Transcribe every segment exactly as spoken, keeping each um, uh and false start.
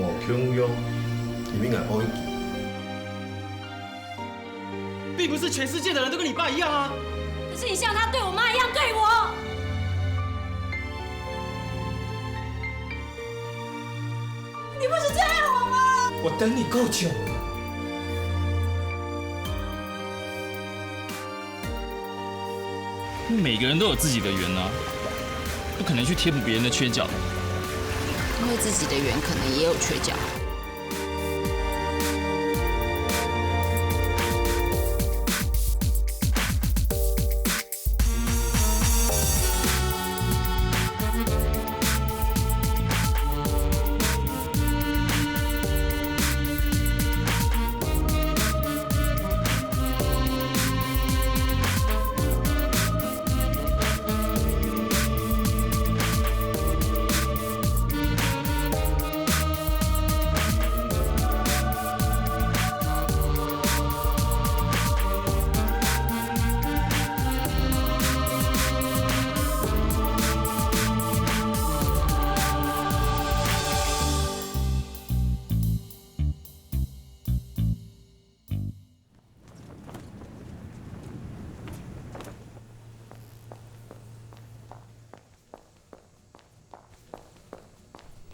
哦，共樣，因為𠊎愛佢。並不是全世界的人都跟你爸一樣啊。可是你像他對我媽一樣對我。你不是最愛我嗎？我等你夠久。 每個人都有自己的圓啊，不可能去填補別人的缺角。因為自己的圓可能也有缺角。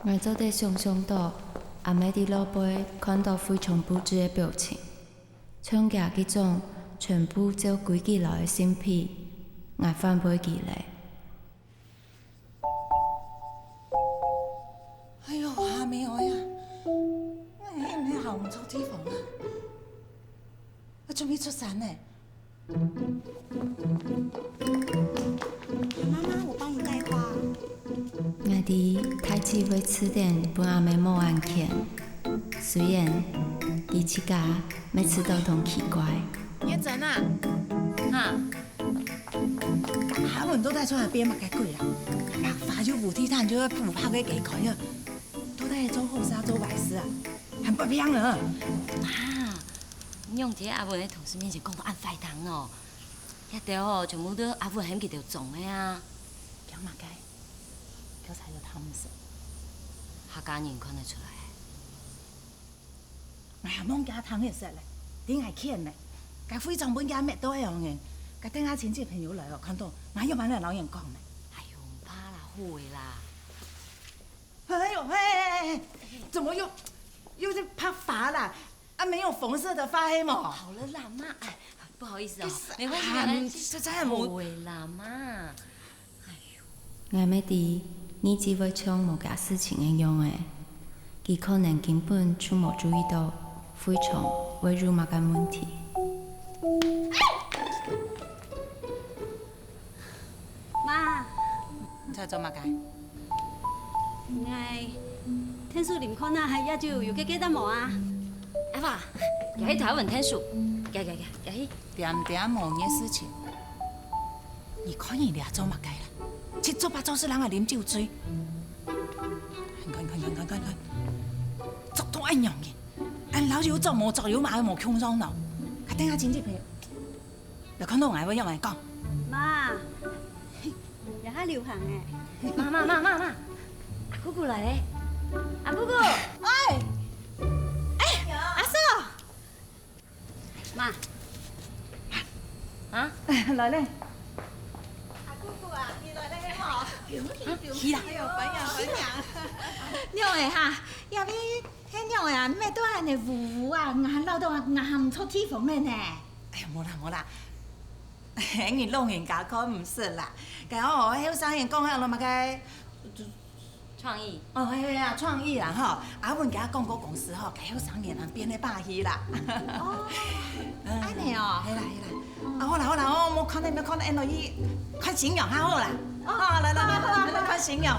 𠊎做得想像到阿姆在外背看到非常布置个表情，像厥該種全部照規矩來个性皮，𠊎反背佢咧。哎喲，阿姆哀呀，𠊎係毋係行毋著地方啊？𠊎準備出山呢。 媽媽，我幫你帶花。𠊎知大姊會辭典分阿姆無閒牽，雖然佢自家乜試著當奇怪。月珍啊，哈，阿文到底在該變麼个鬼啊？白髮又烏地毯，又烏白个雞塊啊！到底係做好事啊，做壞事啊？還發病啊！媽，你仰在阿文个同事面前講到恁壞聽哦？ 這兜吼，全部都阿文喊佢兜種个啊。驚麼个？叫啥又聽毋識。客家人看得出來。𠊎還望佢聽會識咧，知𠊎譴咧。該會長分佢搣到恁樣，該等下親戚朋友來哦，看到𠊎仰般來摎人講呢？哎喲，毋怕啦，好个啦。哎喲，嘿，怎麼又又在拍花啦？ 啊，沒有紅色的花係無？好了啦，媽，哎，不好意思哦，沒關係，沒關係，實在無。好个啦，媽。哎喲，𠊎乜知，你姊會像無該事情个樣仔，佢可能根本就無注意到非常會有麼个問題。 媽，你在做麼个？𠊎𢯭手啉看啊，這酒有解解渴無啊？阿爸，這係台灣𢯭手，來來來，這係。恬恬無你个事情，你看你這做麼个啦？七做八做事人還啉酒醉。看看看看看看看，著到恁樣个，恁老有著無著有嘛無共樣咯。該等下親戚朋友 有看到𠊎會仰般講？媽，這下流行欸。媽媽媽媽媽，阿姑姑來咧，阿姑姑。哎，哎，阿嫂。媽。啊？來咧。阿姑姑啊，你來咧吼。啊，去啦。哎喲，歡迎歡迎。你好欸哈，這位 係仰仔啊，搣到恁仔烏烏啊，𠊎還恅著𠊎行毋著地方了呢。哎呀，無啦無啦，你老人家看毋識啦。該哦，後生人講个麼个創意。哦，係啊，創意啦吼。阿文佢廣告公司吼，該後生人啊變个把戲啦。哦，嗯，恁仔哦。係啦係啦。 啊，好啦好啦，哦，莫看了莫看了，𫣆來去看新娘較好啦。哦，來來來來來，看新娘。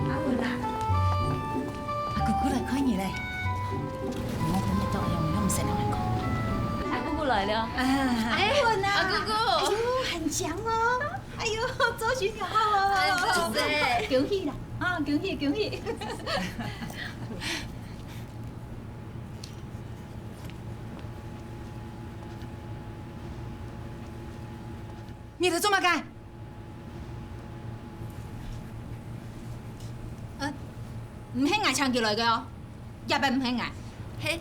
阿文啊，阿姑姑來看你咧。 阿姑姑來了。哎，阿姑姑。哎喲，很強哦。哎喲，做新娘好哦。哎，謝謝。恭喜啦，啊，恭恭喜恭喜！你來做麼个？呃，毋係𠊎請佢來个哦，這擺毋係𠊎。係，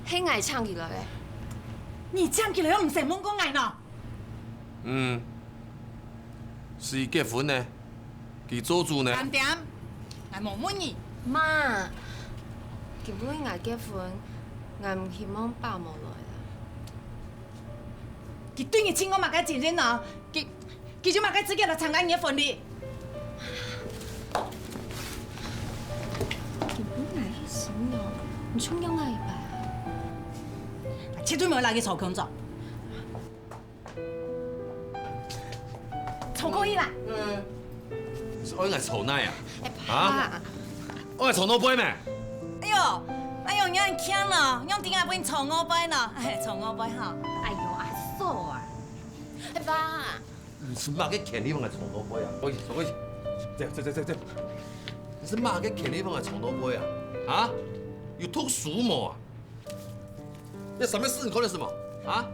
係𠊎請佢來个。你請佢來又毋使問過𠊎喏？嗯，係結婚呢？ 佢做主呢？點點，𠊎無問你。媽，今晡日𠊎結婚，𠊎毋希望爸無來啦。佢對你盡過麼个責任哦？佢，佢有麼个資格來參加你个婚禮？今晡日𠊎去新娘，你像樣啊一擺啊？絕對無拉佢坐共桌。 坐過去啦。嗯，你係愛𠊎坐哪啊？啊？愛𠊎坐後背咩？哎喲，哎喲，你恁慶哦，仰知𠊎分你坐後背呢？哎，坐後背哈。哎喲，阿嫂啊，哎爸，你係麼个權利分𠊎坐後背啊？過去，坐過去。走走走走走。你係麼个權利分𠊎坐後背啊？啊？有讀書無啊？ 這上面字你看的是什麼啊？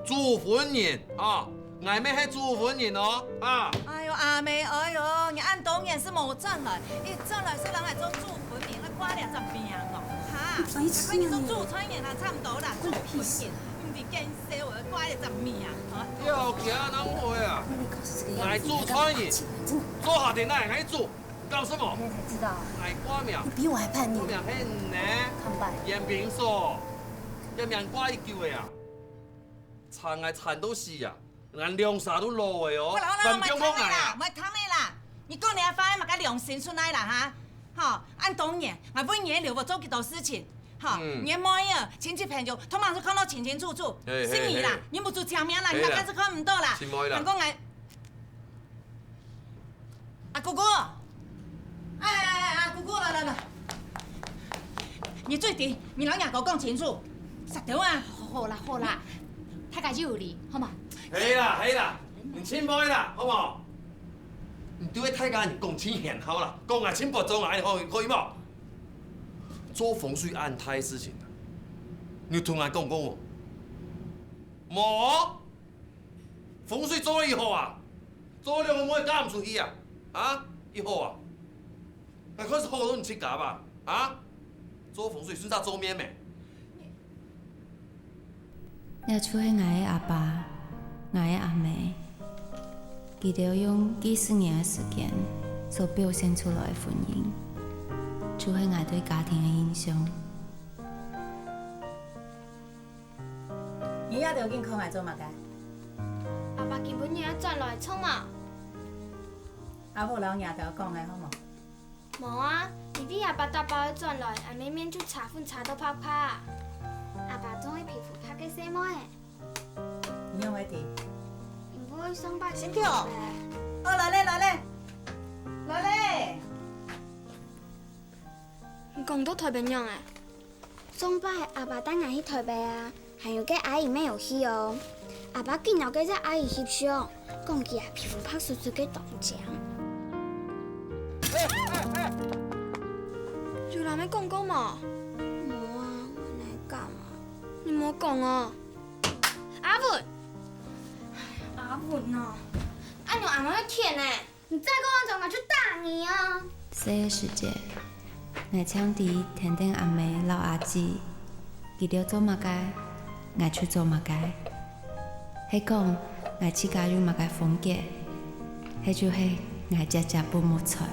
主婚人啊，𠊎乜係主婚人哦啊！哎喲，阿妹，哎喲，你恁多年係無轉來，一轉來就人來做主婚人，愛掛這隻名哦，哈？你做主婚人還差毋多啦，主婚人，毋知見笑，愛掛這隻名啊！你好驚人會啊！𠊎主婚人，做下天來𠊎主。 搞什麼？現在才知道啊。𠊎掛名，你比我還叛逆。掛名係你呢？看吧。嚴平嫂，這名掛已久了啊。纏𠊎纏到死啊！𠊎兩儕都老了哦，好啦好啦，還毋放過𠊎啊！莫談了啦，莫談了啦！你講這話麼个良心出來啦哈？吼，恁多年，𠊎為你个老婆做幾多事情，吼，嗯。你个妹仔、親戚朋友，通通都看到清清楚楚，係你啦，係你無做正面啦，人家係啦。還係看毋到啦。係你啦。還講𠊎 阿姑姑，哎哎哎，阿姑姑，來來來，你最底，你摎若哥講清楚，煞到啊！好啦好啦，大家有理，好嗎？係啦係啦，你盡會啦，好無？你對大家人講盡賢孝啦，講𠊎盡不忠啊，恁樣可以無？做風水恁大事情啊，你有同𠊎講過無？無哦，風水做了以後啊， 做兩個妹嫁毋出去啊？啊？以後啊？𠊎看係好到你自家吧？啊？做風水順續做面咩？這就係𠊎个阿爸、𠊎个阿姆，佢兜用幾十年个時間所表現出來个婚姻，就係𠊎對家庭个印象。 你這兜緊看𠊎做麼个？阿爸今晡日愛轉來，著無？阿母摎若兜講个好無？無啊，因為阿爸逐擺愛轉來，阿姆面就差粉差到白白。阿爸總係皮膚白个細妹仔。你仰會知？因為上擺先跳。哦，來咧，來咧，來咧。你講到台北仰仔？ 上擺阿爸帶𠊎去台北啊，還有个阿姨乜有去哦。阿爸緊摎該隻阿姨翕相，講佢啊皮膚白雪雪个當靚。有摎姆講過無？無啊，𠊎哪敢啊？你莫講哦。阿文！阿文哦，恁樣阿姆會譴呢。 你再講恁樣，𠊎就打你哦！細个時節，𠊎淨知跈等阿姆摎阿姊，佢兜做麼个，𠊎就做麼个。係講𠊎自家有麼个風格，係就係𠊎姐姐分目菜。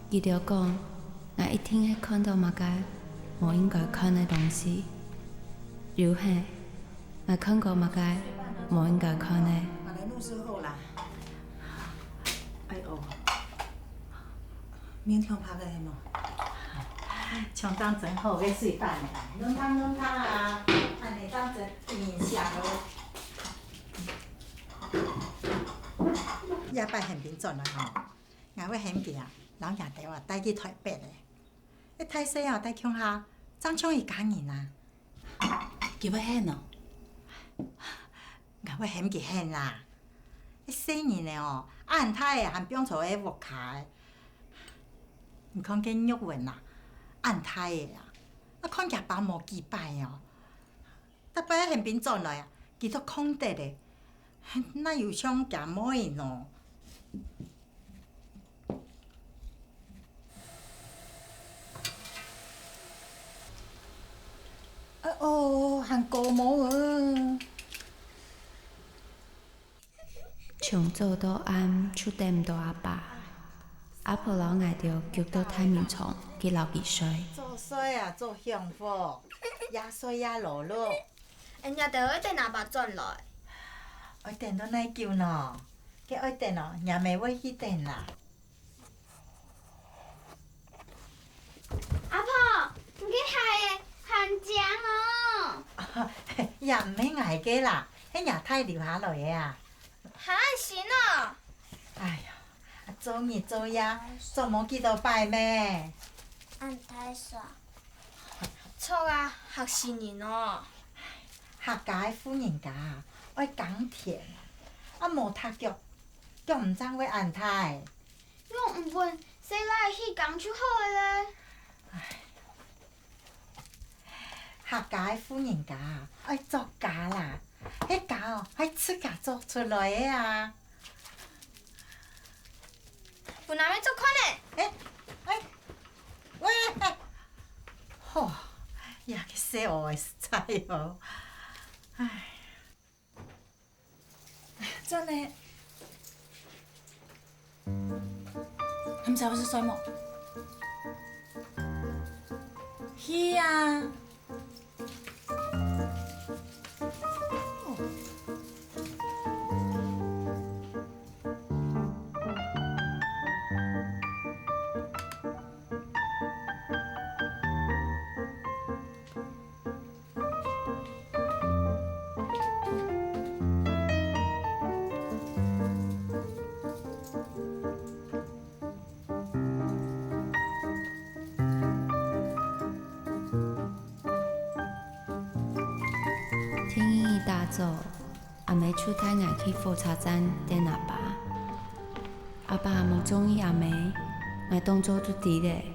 佢兜講，𠊎一定係看到麼个無應該看个東西。又係， 𠊎看過麼个無應該看个。𠊎來弄事後啦。哎喲，面向白个係無？像當真好个水飯呢，弄湯弄湯啊，恁呢當真冰箱哦。這擺賢平轉來吼，𠊎會喊佢啊，摎若兜啊帶去台北咧。 一大細哦，戴共下，正像一家人啊。佢會喊哦？𠊎會喊佢喊啦。一細人仔哦，恁大仔還放在屋下仔，你看該玉文啊，恁大个啊，啊看厥爸無幾擺哦。逐擺還拚轉來啊，佢都囥得咧，哪有像厥妹呢？哎哦，還高毛啊！ 從早到暗就等毋到阿爸，阿婆摎𠊎兜逐到大眠床去摎佢睡。早睡啊，早享福，夜睡夜勞碌。𠊎兜愛等阿爸轉來。愛等到哪久呢？該愛等哦，若姆會去等啦。 阿婆，你个鞋仔還靚哦！也毋係𠊎个啦，係若太留下來个啊。還恁新哦！哎呀，做日做夜，著無幾多擺咩？恁大雙。著啊，嚇死人哦！客家个婦人家啊，愛耕田，啊無踢腳，腳毋正會恁大。 用毋分細倈去耕就好了咧。客家个婦人家啊，愛著家啦，該家哦，係自家做出來个啊。分阿姆做看咧。哎，哎，喂，哎，吼，這个細孲仔實在哦，唉。 轉咧。你毋使會使睡無？去啊！第二日打早，阿姆就帶𠊎去火車站等阿爸。阿爸無中意阿姆，𠊎當早就知咧。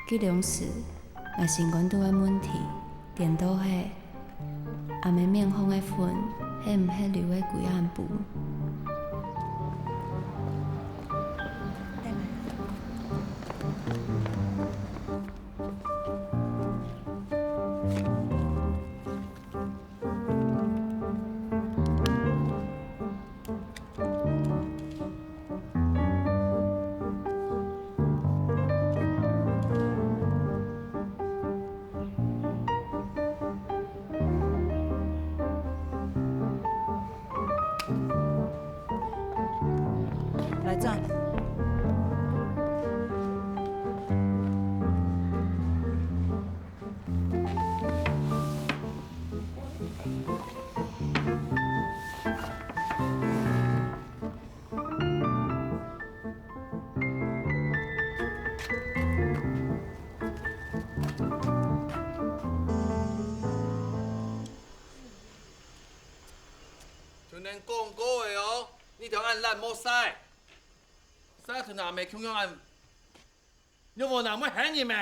該量時，𠊎心肝肚个問題，顛倒係阿姆面項个粉係毋係留个鬼暗晡？來轉。 就恁講過个哦，你兜恁懶無事，煞同阿姆共樣恁 你無人會喊人咩？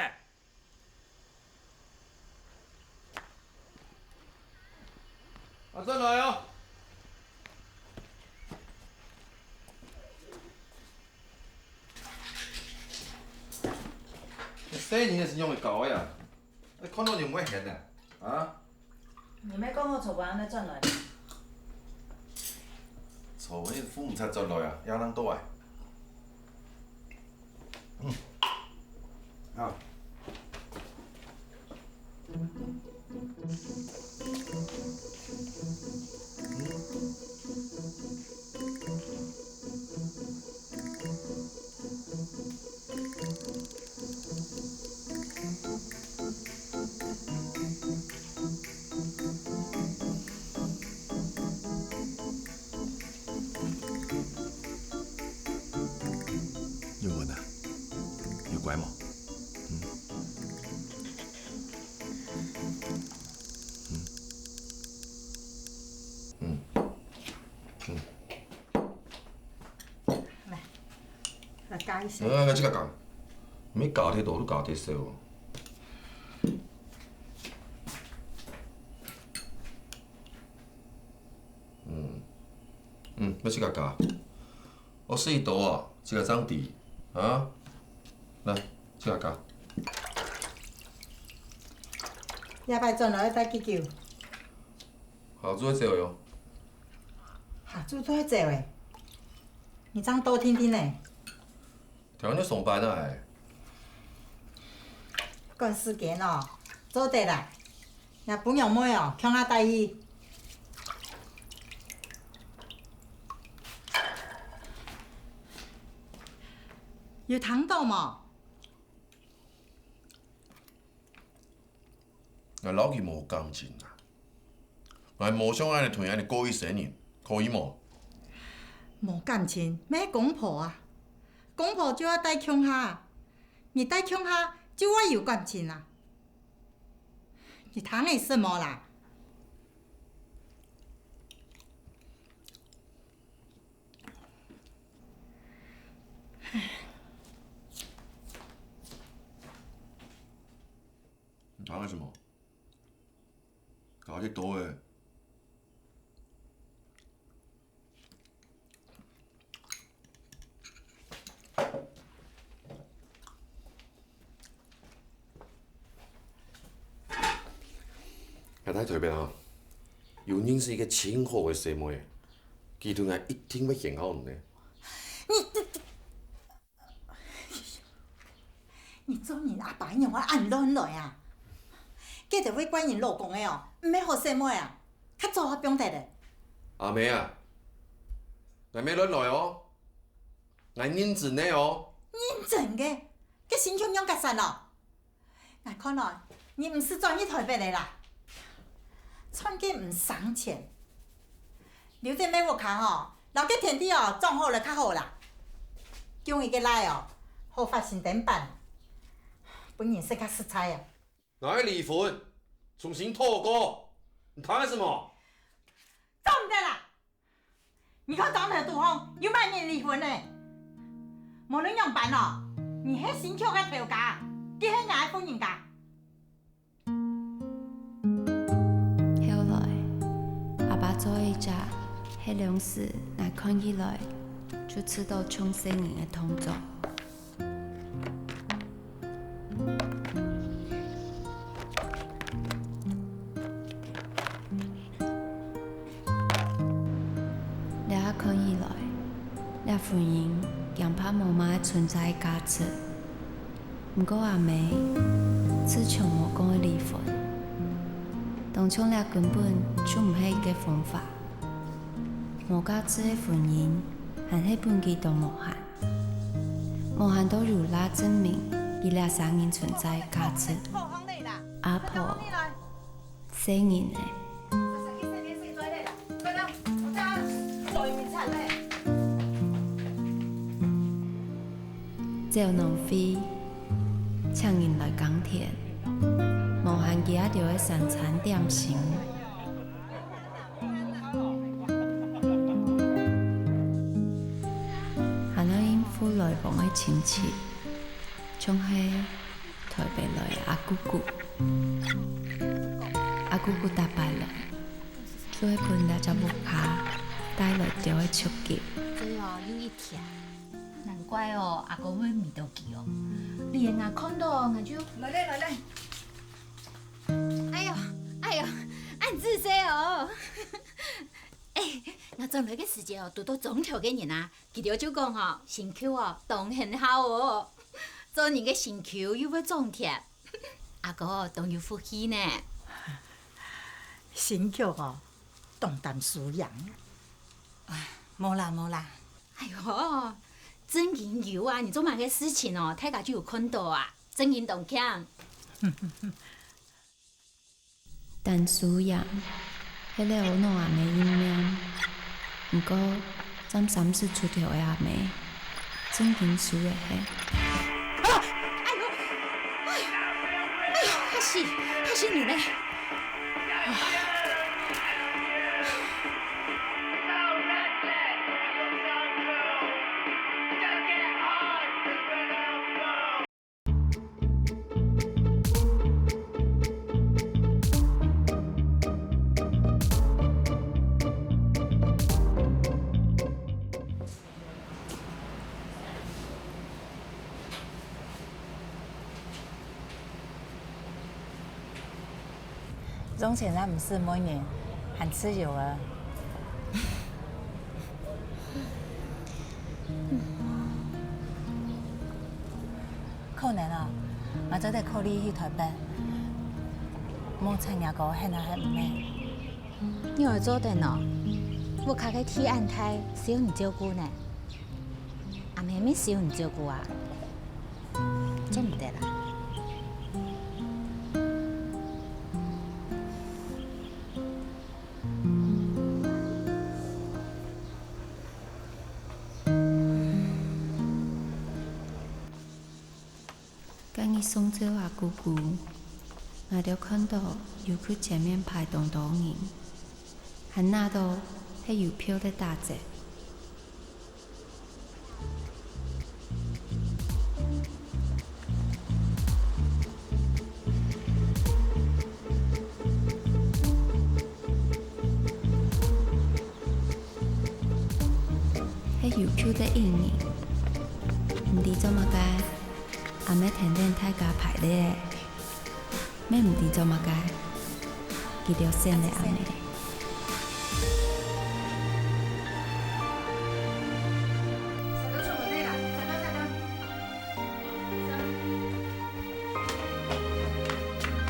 啊，轉來哦！你細人仔係仰會教个啊？你看到人毋會喊啊？啊？ 你毋係講好坐穩恁仔轉來？坐穩，扶毋掣轉來啊，也當多啊。嗯。啊。 有無啊？有乖無？嗯？嗯？嗯？嗯。 來，來加一些。呃，這個講。毋係加忒多，都加忒少哦。嗯，嗯，愛自家加。我試一道啊，自家正知啊。來，自家加。這擺轉來愛待幾久？下晝愛走喲。下晝都愛走誒？你正多定定呢？ 聽日上班啊欸。趕時間哦，做得啦。若分娘妹哦，共下帶去。有聽到無？ 𠊎摎佢無感情啊！𠊎無想愛你同佢恁樣過一生人，可以無？無感情，乜係公婆啊！公婆就愛戴共下，你戴共下就愛有感情啊！你聽得識無啦？ 你談了什麼？搞這多欸。𠊎在台北啊，有認識一個盡好个細妹，佢同𠊎一定會選好你呢。你，你， 你做人阿爸仰會恁亂來啊？該兜會怪人老公个哦，毋係好細妹啊，較早就放忒咧。阿妹啊，𠊎無亂來哦，𠊎認真个哦。認真个？該新橋仰結煞哦？ 𠊎看哦，你毋使轉去台北咧啦。賺个毋省錢，留在乜屋下吼，摎該田地哦種好來較好啦。降一個倈哦，好發新丁班，分人食較實在啊。𠊎愛離婚，重新討過，你談了什麼？做毋得啦！ 你看當頭堵風，有麼人離婚呢？無論仰般哦，你係新橋个頭家，佢係𠊎个婦人家。後來，阿爸做一隻，係當時𠊎看起來就試著像細人个動作。 這下看起來，這婚姻驚怕無麼个存在價值。毋過阿姆，自從無講愛離婚，當像這根本就毋係一個方法。無價值个婚姻，還係分佢當無閒。 無閒到有罅證明佢這儕人存在个價值。阿婆，細人仔，走農會，請人來耕田，無閒佢兜个三餐點心。 還愛應付來往个親戚，像係台北來个阿姑姑。阿姑姑逐擺來，就會分這隻屋下帶來兜个觸景。最後有一天，難怪哦，阿公會迷著佢哦，連𠊎看著𠊎就來咧，來咧。 哎喲，哎喲，恁仔細哦！哎，𠊎轉來个時節哦，堵著庄頭个人啊，佢兜就講吼，新橋哦，當賢孝哦，做人个身軀又會種田，阿哥哦，當有福氣呢。新橋哦，當擔輸贏。無啦，無啦。哎喲，正經有啊，你做麼个事情哦，大家就有看著啊。 正經當慶。擔輸贏，係這𧩣仔姆个意念。毋過，站三十出頭个阿姆，正經輸个係。啊！哎喲，哎喲，哎喲，嚇死，嚇死人咧！從前也毋使問人，還自由啊。可能哦，𠊎做得考慮去台北，無參加過，現在還毋會。你愛做得哦，屋下个地恁大，需要你照顧呢。阿姆乜需要你照顧啊？ 做毋得啦。今日送走阿姑姑，𠊎兜看到郵局前面排當多人，還拿到係郵票个打折。 係郵局个印人，毋知做麼个，阿姆跈等大家排列。 乜毋知做麼个，佢兜選了阿姆。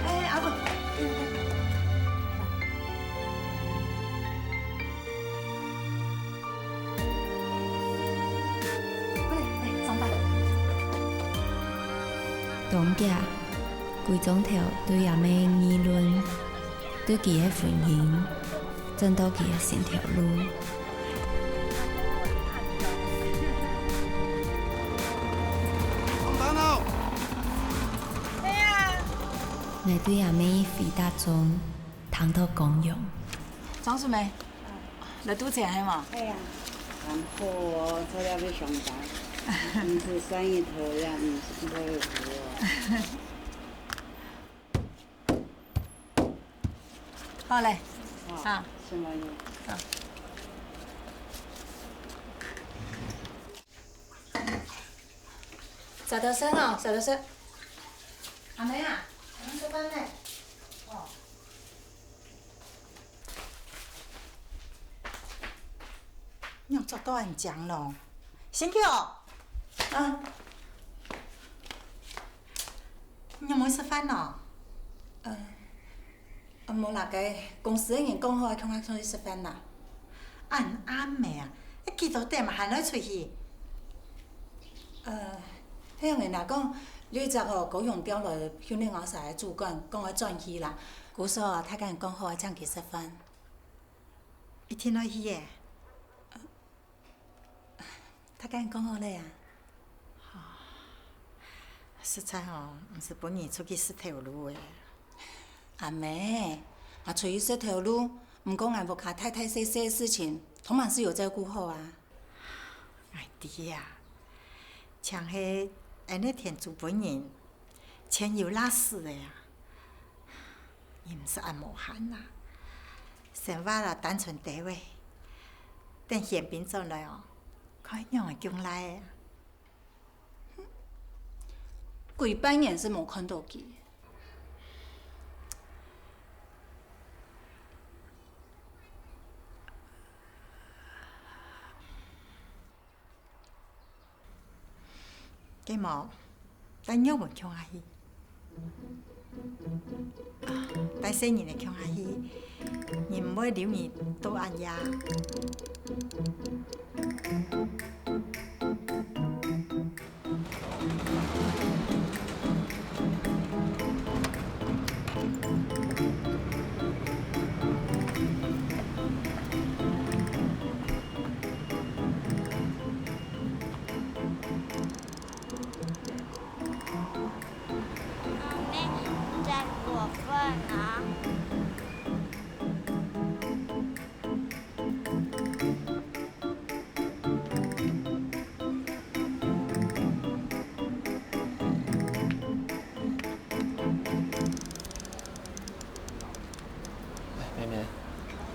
哎，阿文，過來，哎，上班。當遽， 歸庄頭對阿姆議論，對佢个婚姻，轉到佢个新頭路。上班囉！哎呀！𠊎對阿姆回答中，聽到光榮。張淑梅， 來堵錢係無？哎呀，還好哦，做了愛上班，毋使生意頭呀，毋使辛苦哦。好嘞，好，好。什麼意思？好。早點睡哦，早點睡。阿妹啊，阿妹食飯呢？哦。 仰著到恁靚咯？新球！啊？你仰無食飯咯？呃，啊，無啦，該公司个人講好愛共下出去食飯啦。恁暗暝啊，幾多點還愛出去？呃，係仰仔啦，講有一隻吼高雄調來訓練𠊎儕个主管，講愛轉去啦。故所大家人講好愛請佢食飯。 一定愛去个？大家人講好了啊？實在吼，毋使分你出去食頭路个。阿妹，𠊎出去食頭路，毋過𠊎屋下大大細細个事情，都還係有照顧好啊。𠊎知啊，淨係恁仔天主本人，錢有罅使个啊。 你毋使恁無閒啦，生活啊單純兜仔，等玄彬轉來哦，看仰仔降冴啊。幾百年係無看到佢。 該無，帶若文共下去。啊，帶細人仔共下去，人毋會留你到恁夜。 阿妹，你在過分啊？ 妹妹，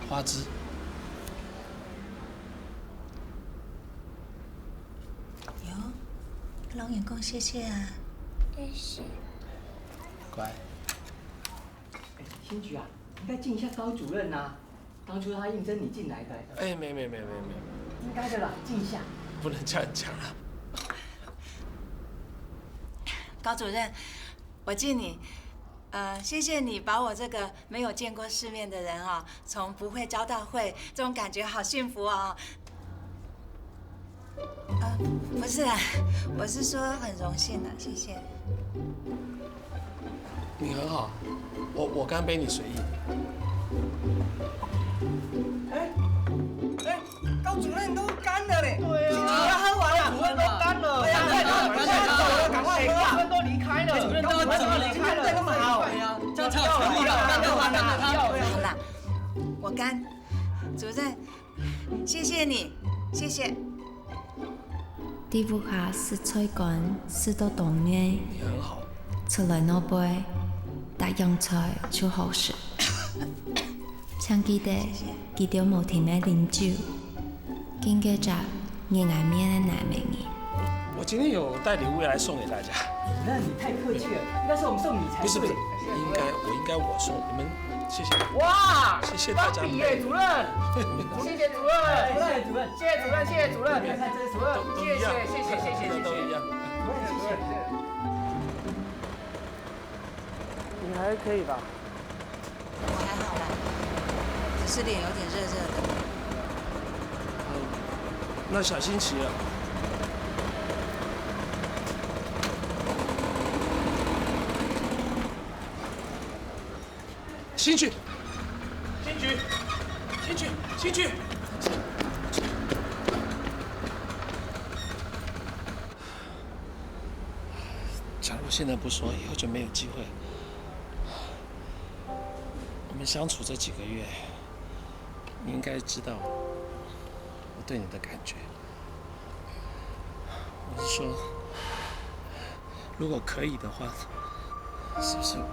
花枝。喲，摎人講謝謝啊。謝謝。乖。哎，新菊啊，应该敬一下高主任啊，当初他应征你进来的。哎，没没没没没，应该的啦，敬一下。不能这样讲啊。高主任，我敬你。呃，谢谢你把我这个没有见过世面的人哦，从不会教到会，这种感觉好幸福哦。呃，不是啊，我是说很荣幸啊，谢谢。你很好，我我甘陪你随意。哎哎，高主任都干了嘞，对啊，要喝完了，主任都干了，对啊，快点，快点，快点，赶快喝啊，主任都离开了，主任都要走了，主任在那么好，对啊，这样才有诚意吧，不要喝完了，不要喝完了。好啦，我干，主任，谢谢你，谢谢。 在屋下食菜乾食到當夜，你很好。出來外背，逐樣菜就好食。請記得，佢兜無停个啉酒，敬該隻熱𠊎面个男仔人。我今天有帶禮物來送給大家。主任，你太客气了，应该是我们送你才对。不是不是，应该我应该我送你们，谢谢。哇，谢谢大家。钢笔耶，主任，谢谢主任，谢谢主任，谢谢主任，谢谢主任，你看这是主任，谢谢谢谢谢谢谢谢，都一样。主任谢谢。你还可以吧？我还好啦，只是脸有点热热的。那小心骑了。进去，进去，进去，进去。假如现在不说，以后就没有机会。我们相处这几个月，你应该知道我对你的感觉。我是说，如果可以的话，是不是我们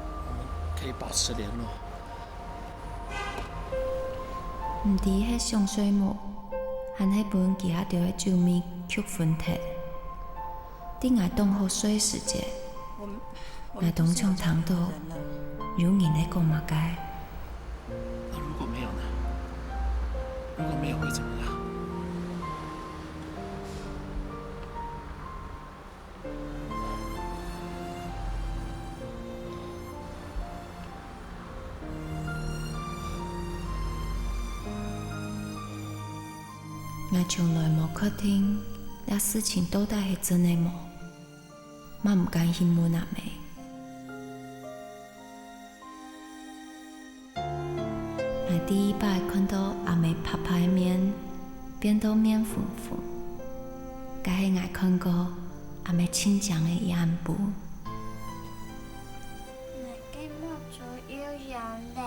可以保持联络？毋知係想睡無，還係分佢兜个酒味吸昏忒。在𠊎當好睡時節，𠊎當像聽到有人在講麼个。那如果没有呢？如果没有会怎么样？ 𠊎從來無確定這事情到底係真个無，嘛毋敢去問阿姆。 𠊎第一擺看到阿姆白白个面變到面紅紅，該係𠊎看過阿姆盡靚个一暗晡。𠊎个目珠又眩咧。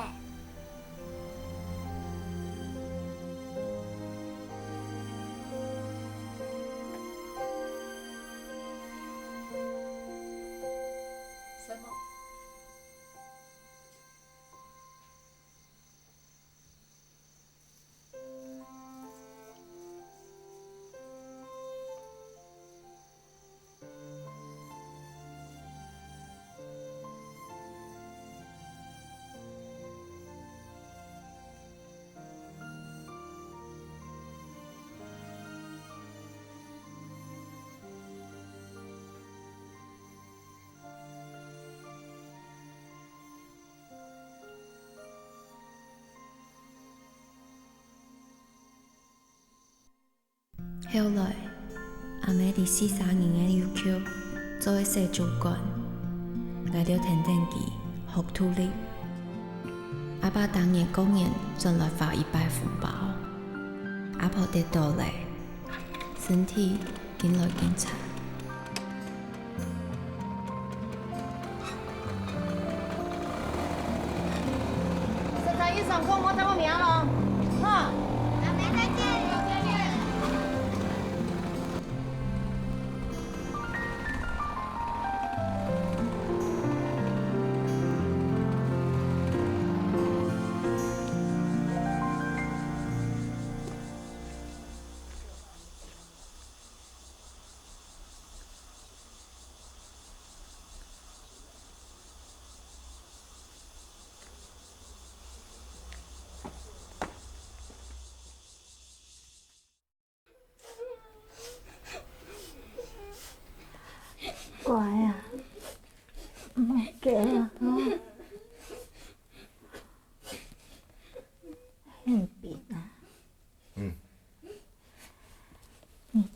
後來，阿姆在四儕人个郵局做个洗手官，𠊎兜跈等佢學獨立。阿爸逐年過年轉來發一擺紅包，阿婆跌倒咧，身體緊來緊差。 身體一傷過，莫再問名咯，哈。阿妹再見。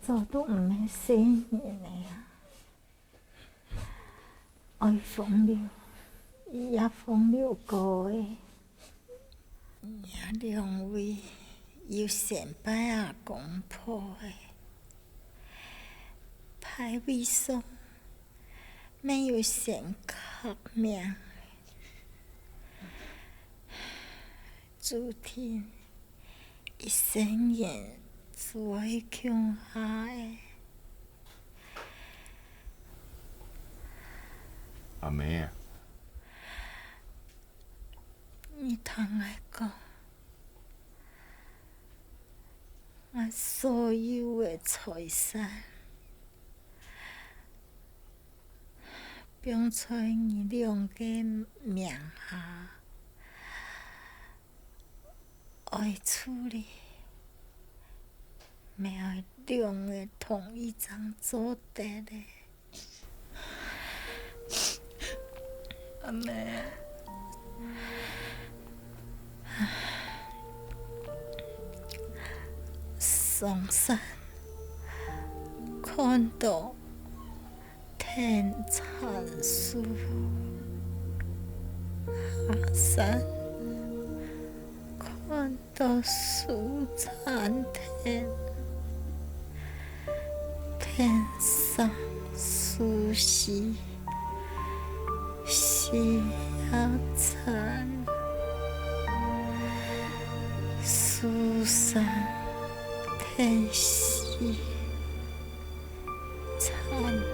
早都毋係細人仔啊，愛風流，也風流過个。若兩位有先拜阿公婆个，牌位上乜有先刻名，注定 一生人就愛共下个。阿姆啊，你聽𠊎講，𠊎所有个財產，放在你兩个名下。 愛處理，乜愛兩个同意正做得个。阿姆，上山看到 藤纏樹，下山看到樹纏藤，藤生樹死，死也纏，樹生藤死。 纏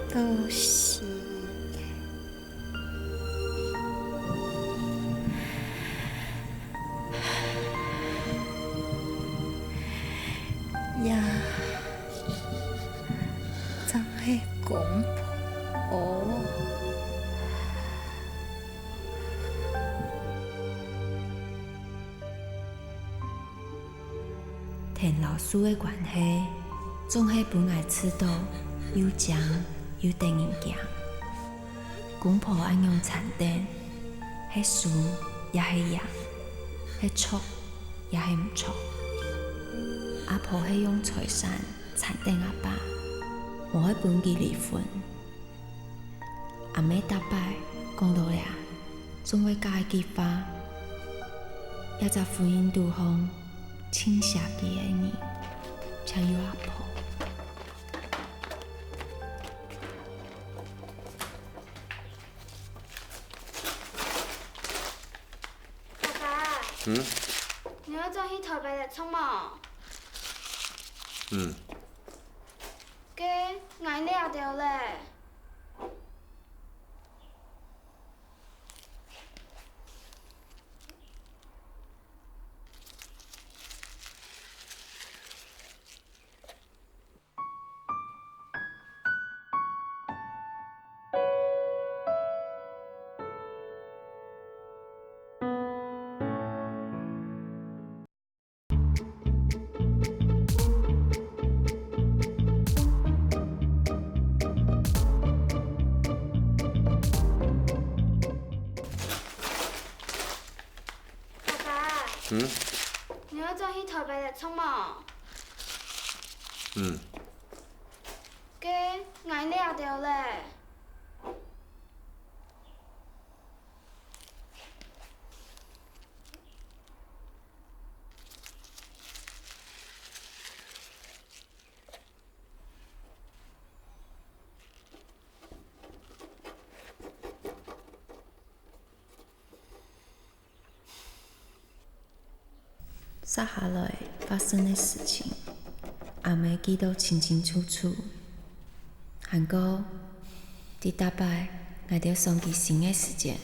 到死。也正係公婆。 藤摎樹个關係，總係分𠊎試著又靚又得人驚。公婆恁樣纏等，係輸也係贏，係著也係毋著。阿婆係用財產纏等阿爸，無愛分佢離婚。 阿姆逐擺講到這，總會加一句話：這隻婚姻肚項，盡惜佢个人，淨有阿婆。爸爸，嗯？你愛轉去臺北讀冊無？嗯。 該𠊎這兜咧？爸爸，嗯？你愛轉去臺北讀冊無？嗯。該𠊎這兜咧？ 接下來發生个事情，阿姆記到清清楚楚。還過，在逐擺𠊎兜想起身个時節，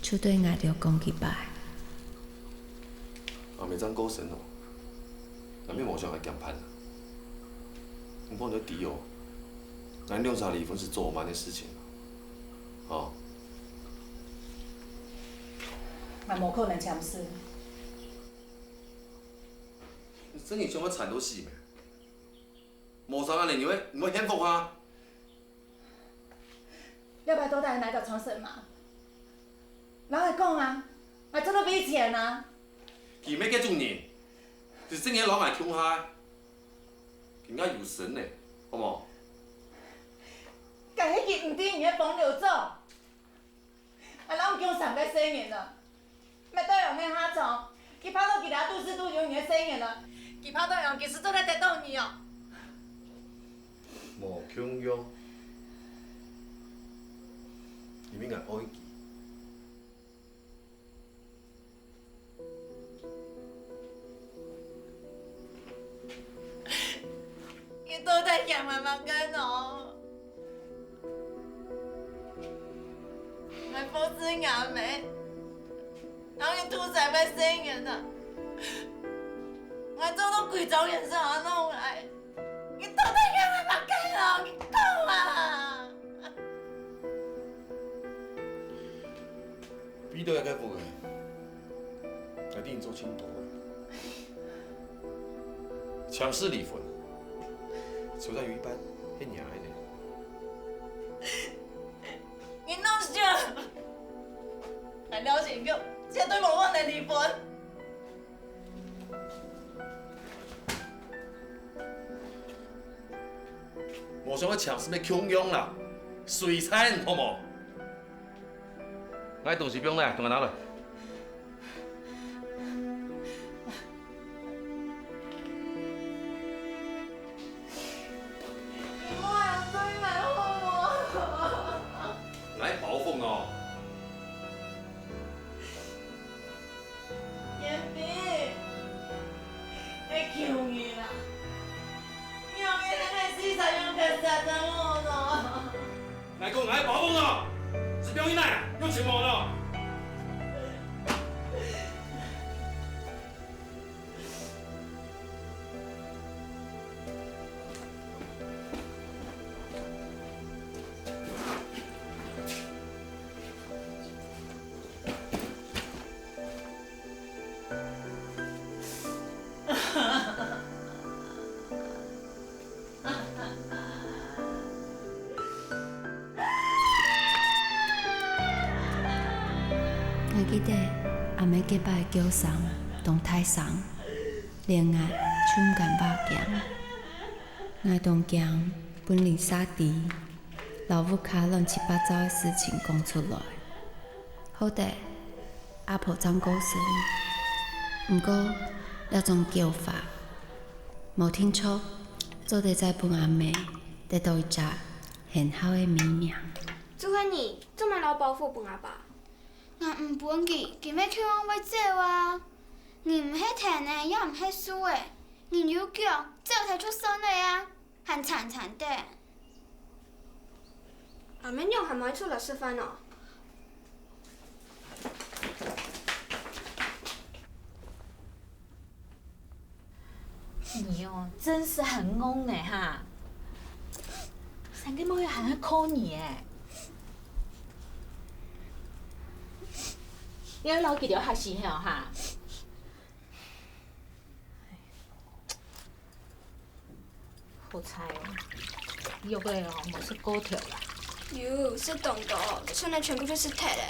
就對𠊎兜講幾擺。阿姆正過身哦，𠊎乜無想愛減判啊。毋過你愛知哦，𠊎兩儕離婚係早慢个事情啊。 吼。𠊎無可能簽字。你真个想愛纏到死咩？無成恁樣，你會，你會幸福哈？這擺到底係哪隻傳承嘛？摎𠊎講啊，𠊎做得賠錢啊！佢毋係該種人，係真个摎𠊎共下个。 人家有身呢，好無？該係佢毋知你个風流種，啊，摎你降三個細人啊！ 麥兜陽个下場，佢怕到佢這肚屎肚有你个細人啊！佢怕到樣，佢斯做得得到你哦！無共樣，因為𠊎愛佢。 你到底嫌𠊎麼个哦？𠊎服侍若姆，摎你渡三個細人啊！𠊎做到歸莊人都愛弄𠊎，你到底嫌𠊎麼个哦？你講啊！ 為著這個屋仔，𠊎對你做盡多个。強勢離婚，就算有一半係若个。你弄死！𠊎了解你，絕對無可能離婚。 無想愛強勢乜共樣啦，隨便好無？𠊎東西放哪，同𠊎拿來。你莫恁對𠊎好無？𠊎包袱哦。 賢斌，𠊎求你啦，你用你个死殺用忒殺死我咯！𠊎講𠊎包袱咯，斯表你哪，有錢無咯？ 𠊎記得阿姆該擺个叫聲當大聲，連𠊎就毋敢擘鏡。𠊎當驚分鄰舍知，摎屋下亂七八糟个事情講出來。好得阿婆正過身，毋過這種叫法無定著，做得再分阿姆得到一隻 很好个美名。就係你，做麼摎包袱分阿爸？𠊎毋分佢，佢乜共樣會走啊！人毋係藤仔，也毋係樹仔，人有腳，走忒就算了啊，還纏纏等。阿姆娘還無出來食飯哦？ 你哦，真是很戇呢哈！三個妹仔還愛靠你誒！你愛摎佢兜學習哦哈！好彩哦，肉仔哦，無食過頭啦。有，食當多，就像該全部就食忒了。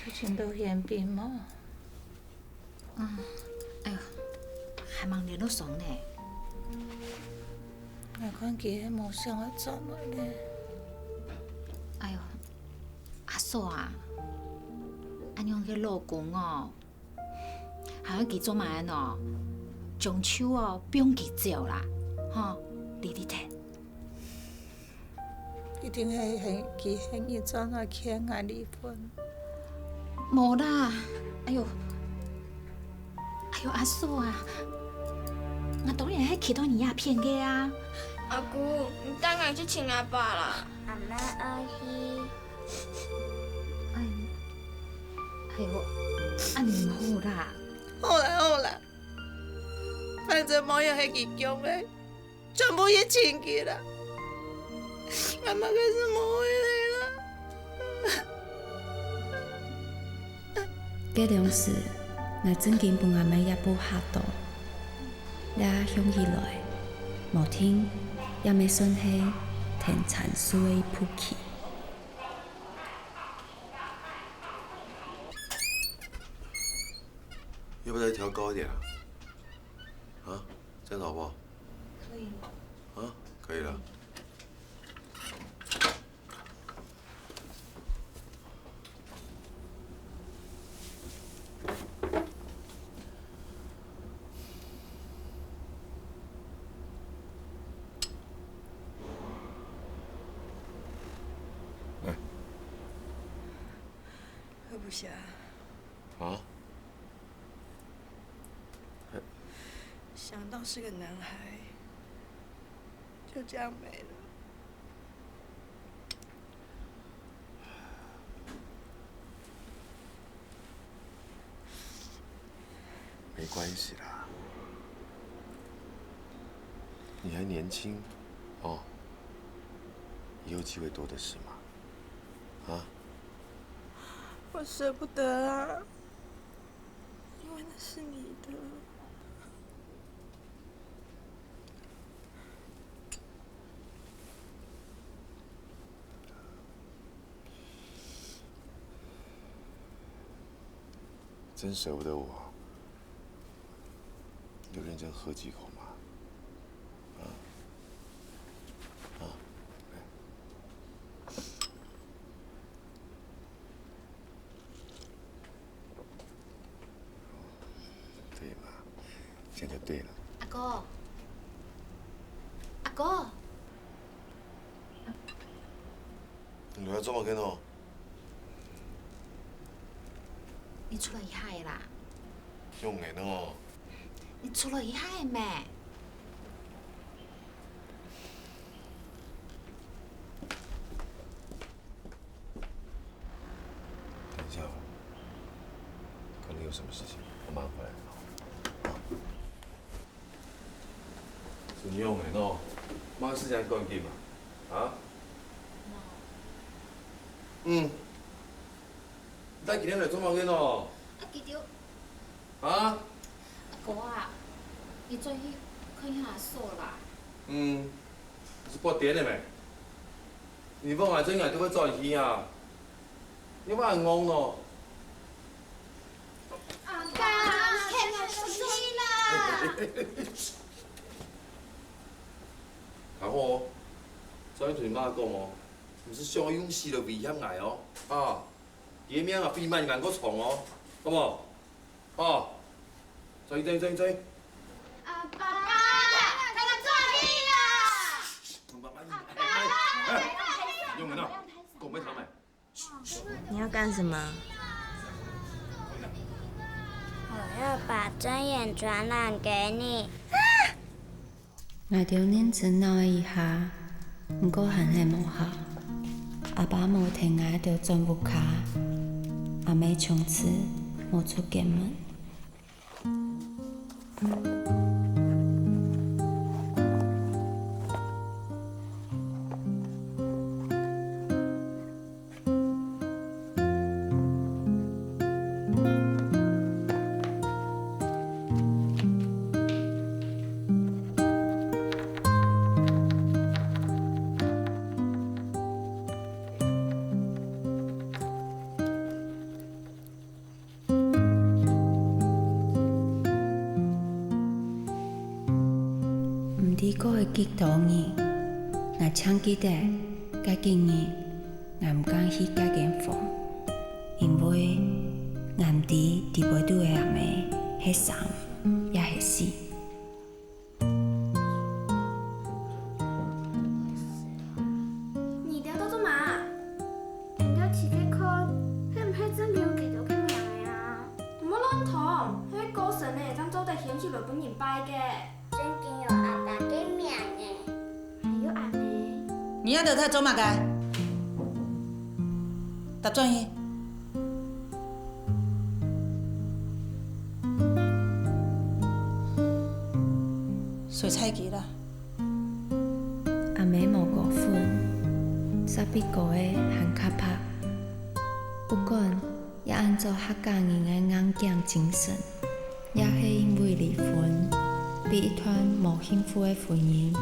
有尋著賢斌無？嗯，哎喲，還吂聯絡上呢。𠊎看佢係無想愛轉來咧。哎喲，阿嫂啊，恁樣个老公哦， 還愛佢做麼个呢？將就哦，放佢走啦，吼，離離忒。一定係佢嫌你轉來勸𠊎離婚。無啦，哎喲，哎喲，阿嫂啊，𠊎當然係期待你這片个啊。阿姑，你帶𠊎去尋阿爸啦。阿姆愛去。哎，哎喲，恁樣毋好啦。 好啦好啦，反正妹仔係佢降个，全部係親戚啦，𠊎麼个就無愛了啦。該量時，𠊎正經分阿姆這步嚇著，這想起來，無定也乜算係藤纏樹个一步棋。 要不要再调高一点啊。啊，这样子好不好？可以。啊，可以了。哎。 喝不下。啊？想到是个男孩，就这样没了。没关系啦，你还年轻哦，以后机会多的是嘛。 啊？我舍不得啊，因为那是你的。真舍不得我，有认真喝几口吗？啊？啊？哎。 对嘛，这样就对了。阿哥，阿哥，你来做么个喏？你出来一下仔啦！用个喏。你出来一下仔咩？ 等一下哦，可能有什么事情，我马上回来。啊？怎样的喏？嘛事情赶紧嘛，啊？嗯，你今天来做么个喏？啊，佢就 啊？阿哥啊，你轉去看一下嫂啦。嗯，係發癲了咩？你問𠊎做，𠊎就會轉去啊。你莫恁戇哦。阿爸，牽𠊎轉去啦！好哦，轉去同你媽講哦，毋係想愛用死來威脅𠊎哦，啊！佢个命啊，比萬年還過長哦，好無？ 哦，轉去，轉去，轉去，轉去。阿爸，𠊎轉去啦！阿爸，用个喏，講毋聽咩？你要幹什麼？我要把尊嚴傳染給你。 𠊎兜認真鬧了一下，毋過還係無效。阿爸無聽𠊎兜轉屋下，阿姆從此無出過門。 毋知過了幾多日，𠊎淨記得該幾日，𠊎毋敢去該間房，因為𠊎毋知裡背肚个阿姆係生也係死。 你兜在做麼个？𠊎兜試看，係毋係真有佢兜个名仔啊？毋好亂講，係過身了正做得獻出來分人拜个。正經有阿爸个名仔。還有阿姆。你兜在做麼个？踏轉去！ 水菜雞啦。阿姆無過分，煞比哥个還較白。不管也恁做客家人个硬頸精神，也係因為離婚，比一段無幸福个婚姻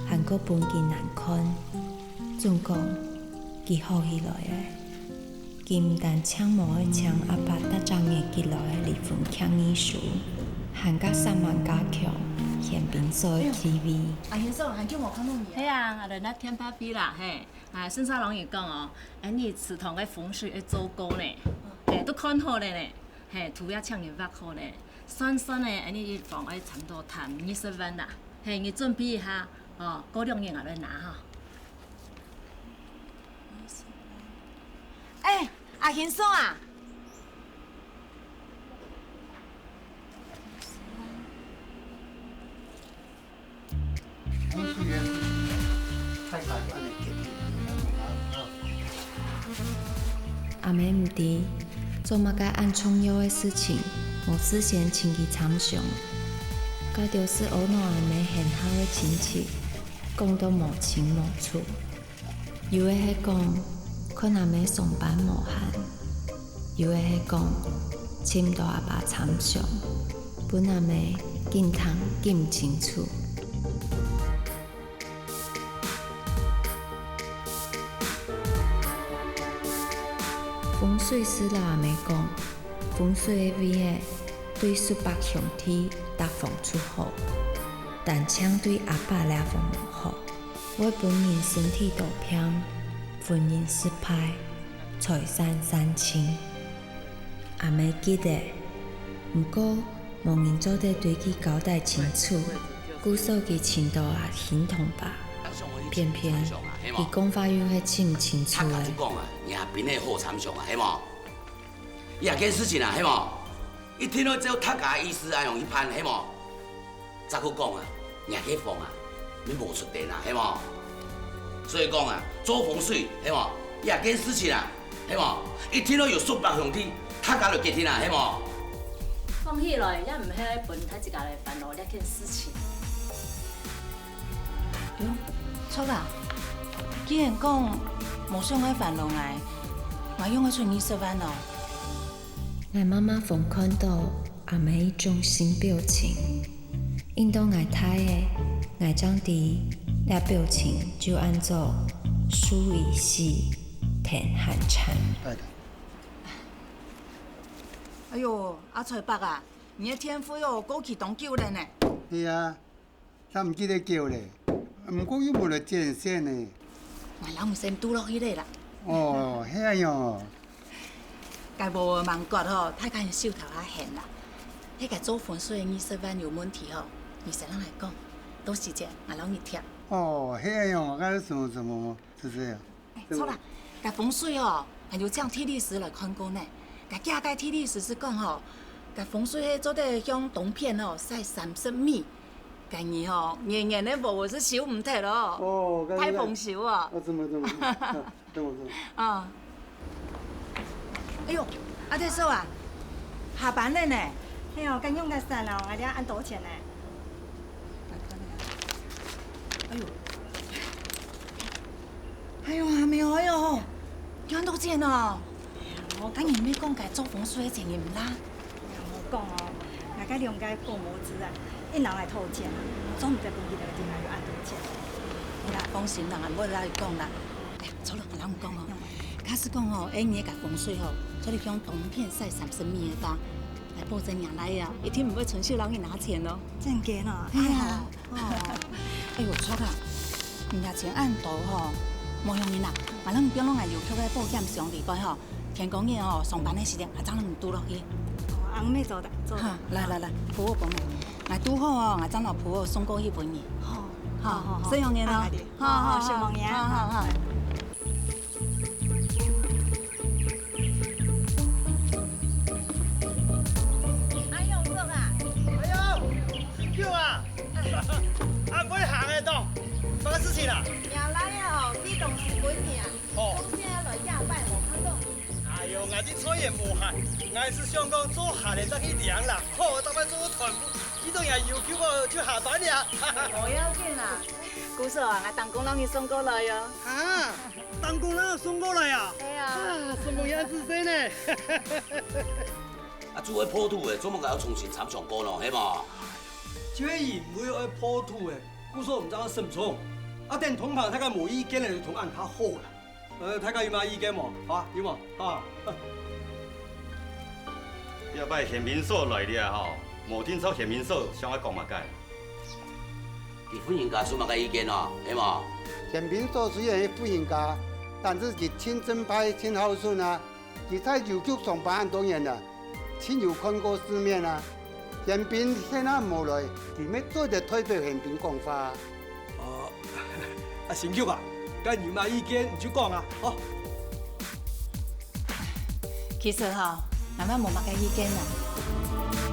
還過分佢難看。總講，佢好起來了。 佢毋單淨無愛簽阿爸逐隻月寄來个離婚協議書，還較煞猛加強玄彬嫂个地位。阿賢嫂，很久無看到你啊。係啊，𠊎來拿電話飛啦，嘿。啊，順續摎你講哦，恁呢祠堂个風水愛做過呢，嘿，都看好了呢，嘿，土也請人挖好呢，算算呢，恁呢一房愛差毋多談二十萬啦，嘿，你準備一下，哦，過兩日𠊎來拿哈。哎，阿賢嫂啊！ 阿姆毋知，做麼个恁重要个事情，無事先尋佢參詳。該兜係阿姆阿姆很好个親戚，講到無清無楚。 有个係講，看阿姆上班無閒；有个係講，尋毋到阿爸參詳，分阿姆緊聽緊毋清楚。風水師摎阿姆講，風水个位仔對叔伯兄弟逐房就好，單淨對阿爸這房無好。 會分人身體多病、婚姻失敗、財產散盡。阿姆急了，毋過無人做得對佢交代清楚，故所佢尋到阿賢同伯，偏偏佢講法又係尋毋清楚个。大家就講啊，若邊个好參詳啊，係無？這件事情啊，係無？一定愛照大家个意思恁樣去辦，係無？ 再過講啊，若个風啊，你無出電啊，係無？所以講啊，做風水，係無？這件事情啊，係無？一定愛有叔伯兄弟，大家來決定啊，係無？講起來，也毋係分大自家來煩惱這件事情。喲，著啊，既然講無想愛煩惱𠊎，𠊎用愛出二十萬哦。 𠊎默默分看到阿姆一種新表情，應到𠊎大了，𠊎正知這表情就安到樹已死，藤還殘。哎喲，阿財伯啊，你个電費哦，過期當久了呢。係啊， 但毋記得繳咧，毋過又無來剪線呢。𠊎摎你先堵落去咧啦。哦，係恁樣哦。該無吂割吼，大家先收頭下閒啦。該个做風水个二十萬有問題吼，你先摎𠊎講，到時節𠊎摎你貼。哦，係恁樣哦，該係麼个麼个，係這樣。 著啦，該風水哦，還有請地理師來看過呢。該幾下个地理師係講吼，該風水係做得向東片哦，徙三十米。該你吼，年年个禾係收毋忒哦。哦，該，大豐收哦。哦，著啊，著啊，著啊，著啊。啊。哎喲，阿德嫂啊，下班了呢。係哦，該仰結煞哦，𠊎這恁多錢呢。 哎喲，哎喲，阿姆，哎喲，有恁多錢哦！𠊎同你講，該做風水个錢你毋罅。𠊎無講哦，𠊎該兩個顧屋子啊，一人來討錢啊，總毋得分佢兩個人有恁多錢。好啦，放心啦，𠊎毋會摎佢講啦。哎呀，著了，𠊎摎你講哦，假使講哦，哎，你个風水吼，做得向東片徙三十米个話， 來保證若倈仔啊，一定毋會伸手摎你拿錢哦。真个哦，哎呀，哦，哎喲，著啊，你若錢恁多吼，無要緊啦，𠊎摎你放落𠊎郵局个保險箱裡背吼，天光日哦，上班个時節，𠊎正摎你堵落去。哦，恁仔做得，做得。哈，來來來，簿仔分你，𠊎堵好哦，𠊎正摎簿仔送過去分你。好，好，好，好，好，這樣个咯。好，好，好，承蒙你啊。好，好，好。 阿勇叔啊！哎喲，辛苦啊！恁會行得到，麼个事情啊？若倈仔哦，寄東西分你啊。哦。中秋來這擺無看到你。哎喲，𠊎對菜園無閒，𠊎係想講做下仔正去領啦。好，逐擺做到斷烏，寄到若郵局哦，就下班了。無要緊啦，姑嫂啊，𠊎當工摎你送過來哦。哈？ 當工摎送過來啊？係啊。啊，承蒙恁仔細呢。啊，就愛破土咧，做麼个愛重新參詳過呢？係無？就係因為愛破土咧，故所毋正愛審查。啊，等通盤大家無意見咧，就通恁較好啦。呃，大家有麼个意見無？啊，有無？啊。這擺賢彬嫂來了吼，無定著賢明嫂想愛講麼个。佢婦人家出麼个意見哦，係無？賢明嫂雖然係婦人家，但是佢盡正派、盡孝順啊。佢在郵局上班恁多年了，盡有看過世面啊。賢明現在無來，佢乜做得代表賢明講話。哦，啊，新玉啊，該你有麼意見你就講啊，吼。其實吼，𠊎乜無麼个意見啊。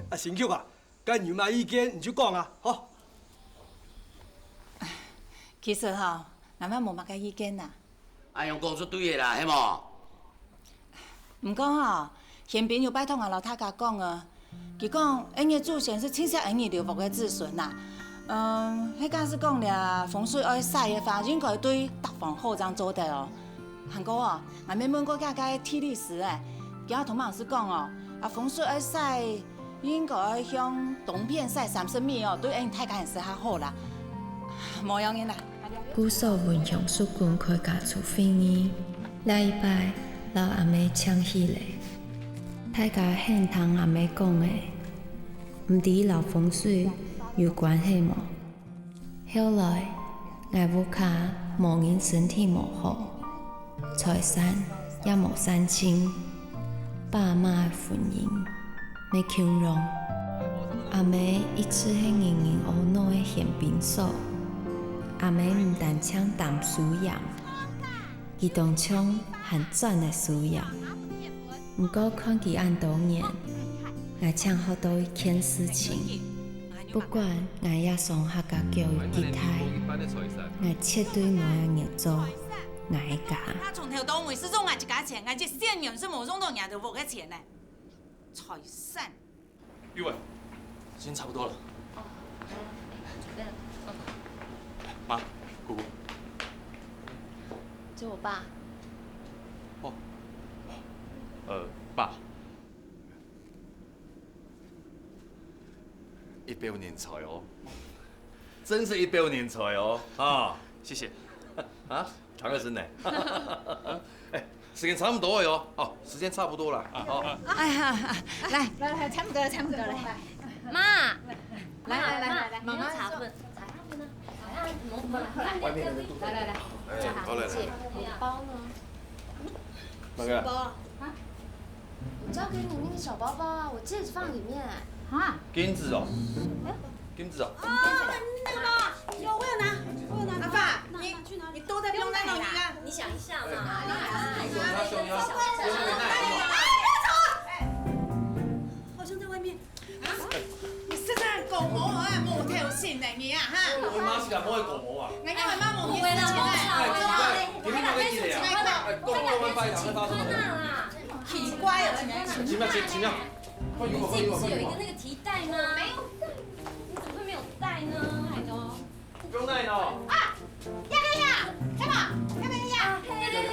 啊，新玉啊，該你有麼意見你就講啊，吼。其實吼，𠊎乜無麼个意見啊。恁樣講就對个啦，係無？毋過吼，賢明有拜託𠊎摎大家講啊，佢講𠊎个祖先係盡惜𠊎留落个子孫啊。嗯，係假使講這風水愛徙个話，應該對大房好正做得哦。還過哦，𠊎乜問過該个地理師誒，佢同𠊎講哦，啊風水愛徙 應該愛向東片徙三十米哦，對𠊎大家人係較好啦。無要緊啦。古早文雄叔公開家族會議，這一擺摎阿姆請起來，大家肯聽阿姆講个，毋知摎風水有關係無？ 後來，𠊎屋下無人身體無好，財產也無散盡，爸媽个婚姻乜共樣。阿姆一直係人人阿𧩣个賢明嫂，阿姆毋單淨擔輸贏，佢當像還賺个輸贏。毋過看佢恁多年，𠊎淨學到一件事情。 不管𠊎也上客家教育幾大，𠊎絕對無愛捏造𠊎个家。他從頭到尾是用𠊎自家錢，𠊎一仙元是無用到你兜屋个錢呢。財產。玉偉，時間差不多了。媽，姑姑。這我爸。哦，呃，爸。 一表人才哦，真是一表人才哦，啊！謝謝。啊，唐二生呢？哎，時間差不多了喲，哦，時間差不多了，哦。哎呀，來，來，來，差不多了，差不多了。媽，來，來，來，來，來，媽媽。不要插隊。外面那個肚子。來，來，來。哎，好了，來。包呢？那個。包。啊？ 我交給你那個小包包啊，我戒指放裡面。啊？金子哦，金子哦。啊，那個，有，我有拿，我有拿。阿爸，你，你都在放在哪裡啊？你想一下嘛。好像在外面。啊，你實在講無啊，無頭神來你啊，哈！我媽是敢不會講無啊？人家媽媽無意思啦。哎，奇怪，你們那個幾點啊？哎，講講問拜堂會發生什麼事？ 奇怪了，奇妙，奇妙，奇妙。快給我，快給我，快給我。你自己不是有一個那個提袋嗎？沒有帶，你怎麼會沒有帶呢？不用帶呢。啊，呀呀呀，幹嘛？幹嘛呀？對對對對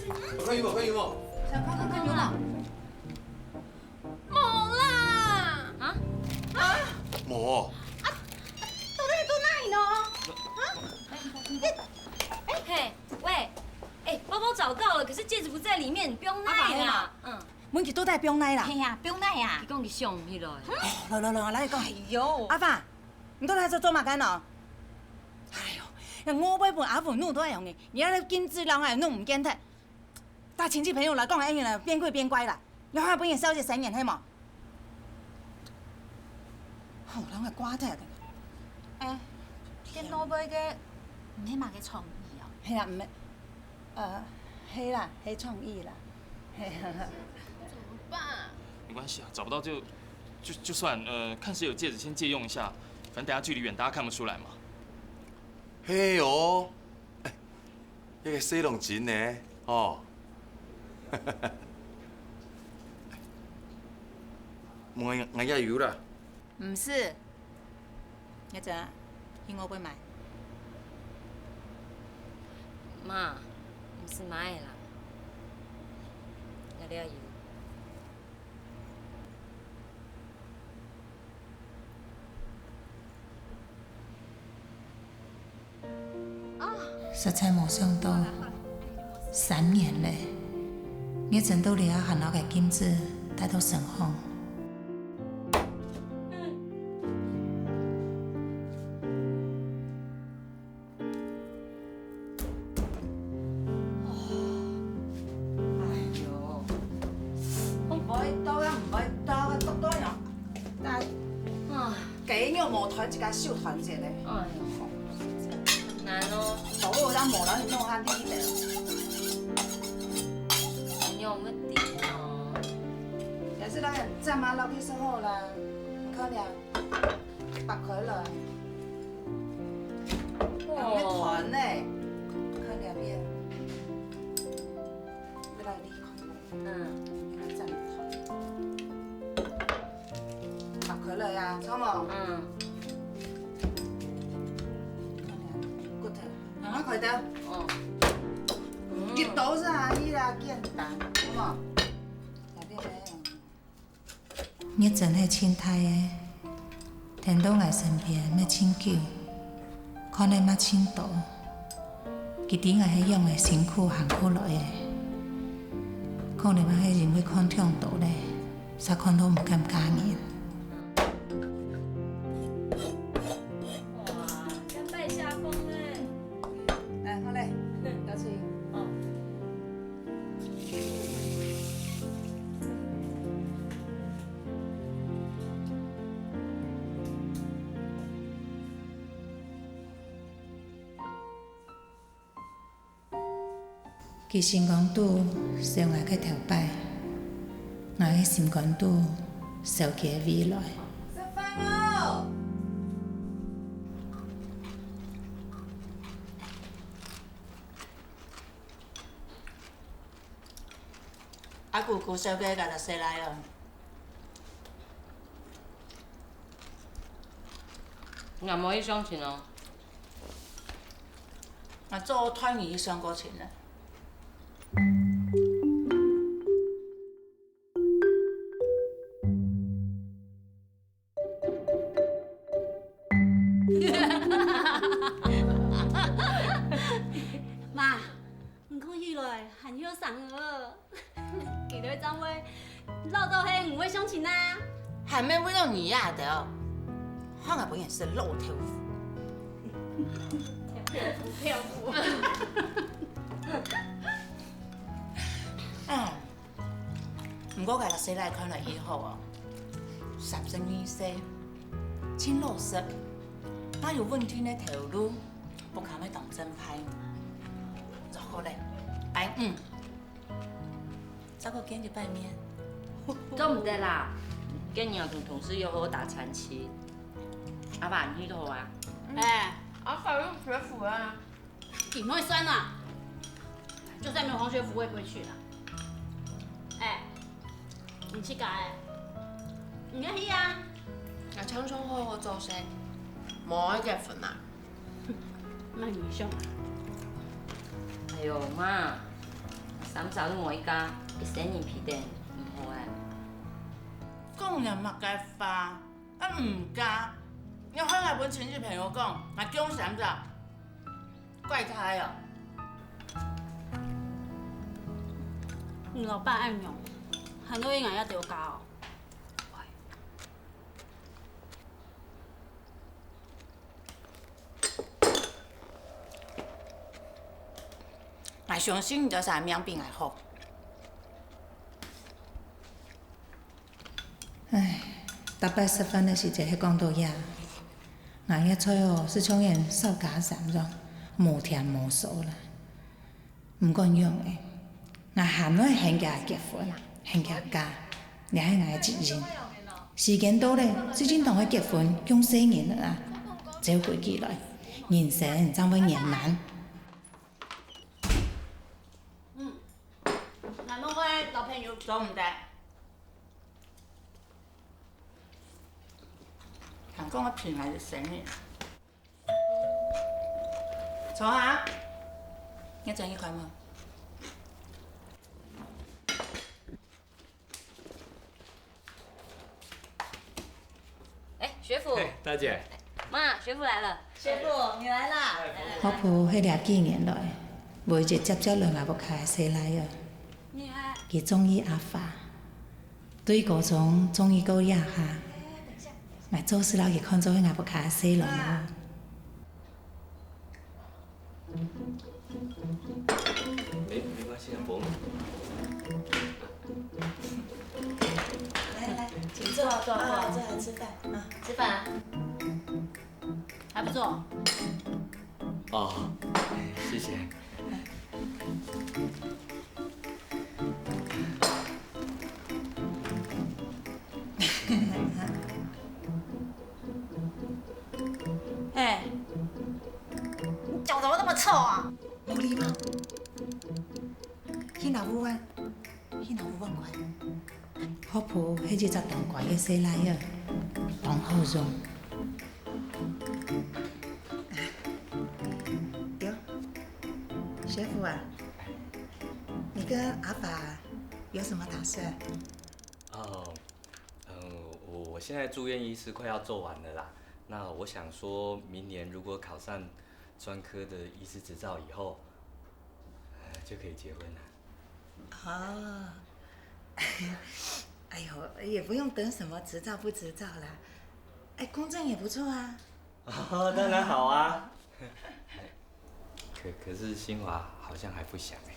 對。快給我，快給我。小康哥，看有沒有？沒啦。啊？啊？沒。啊，到底到哪裡呢？啊？你，哎，嘿，喂，哎，包包找到了，可是戒指不在裡面，你不用帶啦。啊，嗯。 問佢到底放哪啦？嘿呀，放哪呀？佢講佢想毋起來。哦，來來來，來講。哎喲，阿爸，你到底在做麼个呢？哎喲，外背分阿文弄到恁樣个，你還金子摎𠊎弄毋見忒。帶親戚朋友來講，哎呀，變鬼變怪啦，你還分人笑一三年，係無？好，人个瓜仔个。哎，這外背个，毋係麼个創意哦。係啊，毋係。 呃，係啦，係創意啦。嘿。怎麼辦？沒關係啊，找不到就，就，就算，呃，看誰有戒指先借用一下，反正等下距離遠，大家看不出來嘛。係哦，哎，這個細龍真呢，哦。𠊎，𠊎也有啦。 毋使，你知啊，去外背買。媽，毋使買啦，𠊎這有。實在無想到，三年了，月珍都這下還摎該禁指戴到身項。 哎喲，毋會到啊，毋會到啊，剁到樣。但啊，雞肉無斷，一家手斷絕咧。哎喲，難哦。手有當無了，你弄下力一點。朋友，我頂哦。也是啦，站啊，落去就好啦。你看了，拔開來。 哦。會斷呢，看兩遍。要來離開了，嗯，要來站斷。拔開來呀，著無？嗯。看兩，骨頭，趕快開刀。哦。嗯。一刀就可以啦，簡單，著無？兩遍咧。 月珍係盡大个，跈到𠊎身邊乜盡久，看个乜盡多。佢知𠊎係仰仔辛苦行過來个，可能乜係因為看忒多了，煞看到毋敢嫁人。哇，甘拜下風呢！來，好咧，有請。哦。 佢心肝肚燒𠊎个頭擺，𠊎个心肝肚燒佢个未來。食飯哦！ 阿姑姑燒个該隻細賴哦。𠊎無去相親哦。𠊎早帶你去相過親了。 媽，你看起來還後生哦。幾歲正會老到係毋會相親啊？還免為了你呀，得哦。看𠊎本也是老豆腐。豆腐，豆腐。嗯。 毋過該細賴看來已好哦，三十二歲，盡老實，嘛有穩定个頭路，屋下乜當正派。著好咧，拜五，再過見一擺面。做毋得啦，今日同同事約好打餐期，阿爸你去就好啊。哎，阿爸又學府啊。 你會算啊？就算沒有黃學福，我也不會去了。哎，你去幹哎？你要去啊？𠊎常常好好做事，無愛結婚啊？那你想啊？哎喲媽，三儕都無一家，一生人皮等毋好哎。講了麼个話？啊毋嫁，你害𠊎分親戚朋友講，𠊎降三隻。 怪胎哦！你老爸恁樣，還愛𠊎也丟家哦。𠊎相信你兜儕命比𠊎好。 唉，逐擺食飯个時節係講到這，𠊎个菜哦，就像人掃家私樣，無添無少啦。毋管仰仔，𠊎還愛喊佢結婚，喊佢嫁，這係𠊎个責任。時間到咧，就正當愛結婚，降細人仔啊。照規矩來，人生正會圓滿。嗯，𠊎們會摎朋友做毋得。 還講𠊎騙𠊎个生日。坐下，你轉去開門。哎，學府。嘿，大姐。媽，學府來了。師傅，你來啦！學步係這幾年來，唯一接接來𠊎屋下个細倈仔。佢中意阿華，對高中中意到這下，𠊎做事摎佢看做係𠊎屋下个細倈仔。哎，沒關係啊，伯母。來來，請坐，坐，坐，坐來吃飯啊，吃飯啊。 還不錯。哦，謝謝。哎，你腳怎麼那麼臭啊？無禮貌。去拿碗，去拿碗過來。 學步係一隻當乖个細倈仔，當好用。喲，學步啊，你跟阿爸有什麼打算？哦，嗯，我，我現在住院醫師快要做完了啦。那我想說，明年如果考上專科的醫師執照以後，呃，就可以結婚了。 哦，哎呦，也不用等什麼執照不執照啦。哎，公證也不錯啊。哦，當然好啊。可，可是新華好像還不想哎。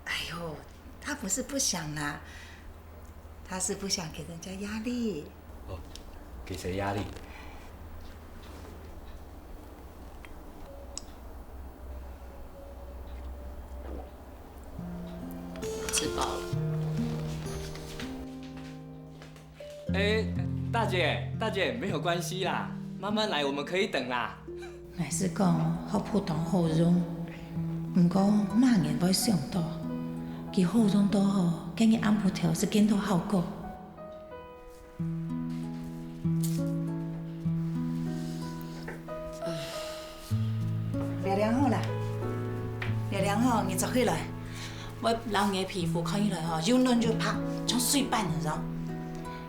哎呦，他不是不想啦，他是不想給人家壓力。哦，給誰壓力？ 吃飽了。哎，大姐，大姐，沒有關係啦，慢慢來，我們可以等啦。𠊎係講，學步當好用，毋過麼人會想到，佢好用到吼，今日暗晡頭就見到效果。 涼涼好啦，涼涼好，你著起來。𠊎摎你个皮膚看起來吼，又嫩又白，像水粄一樣。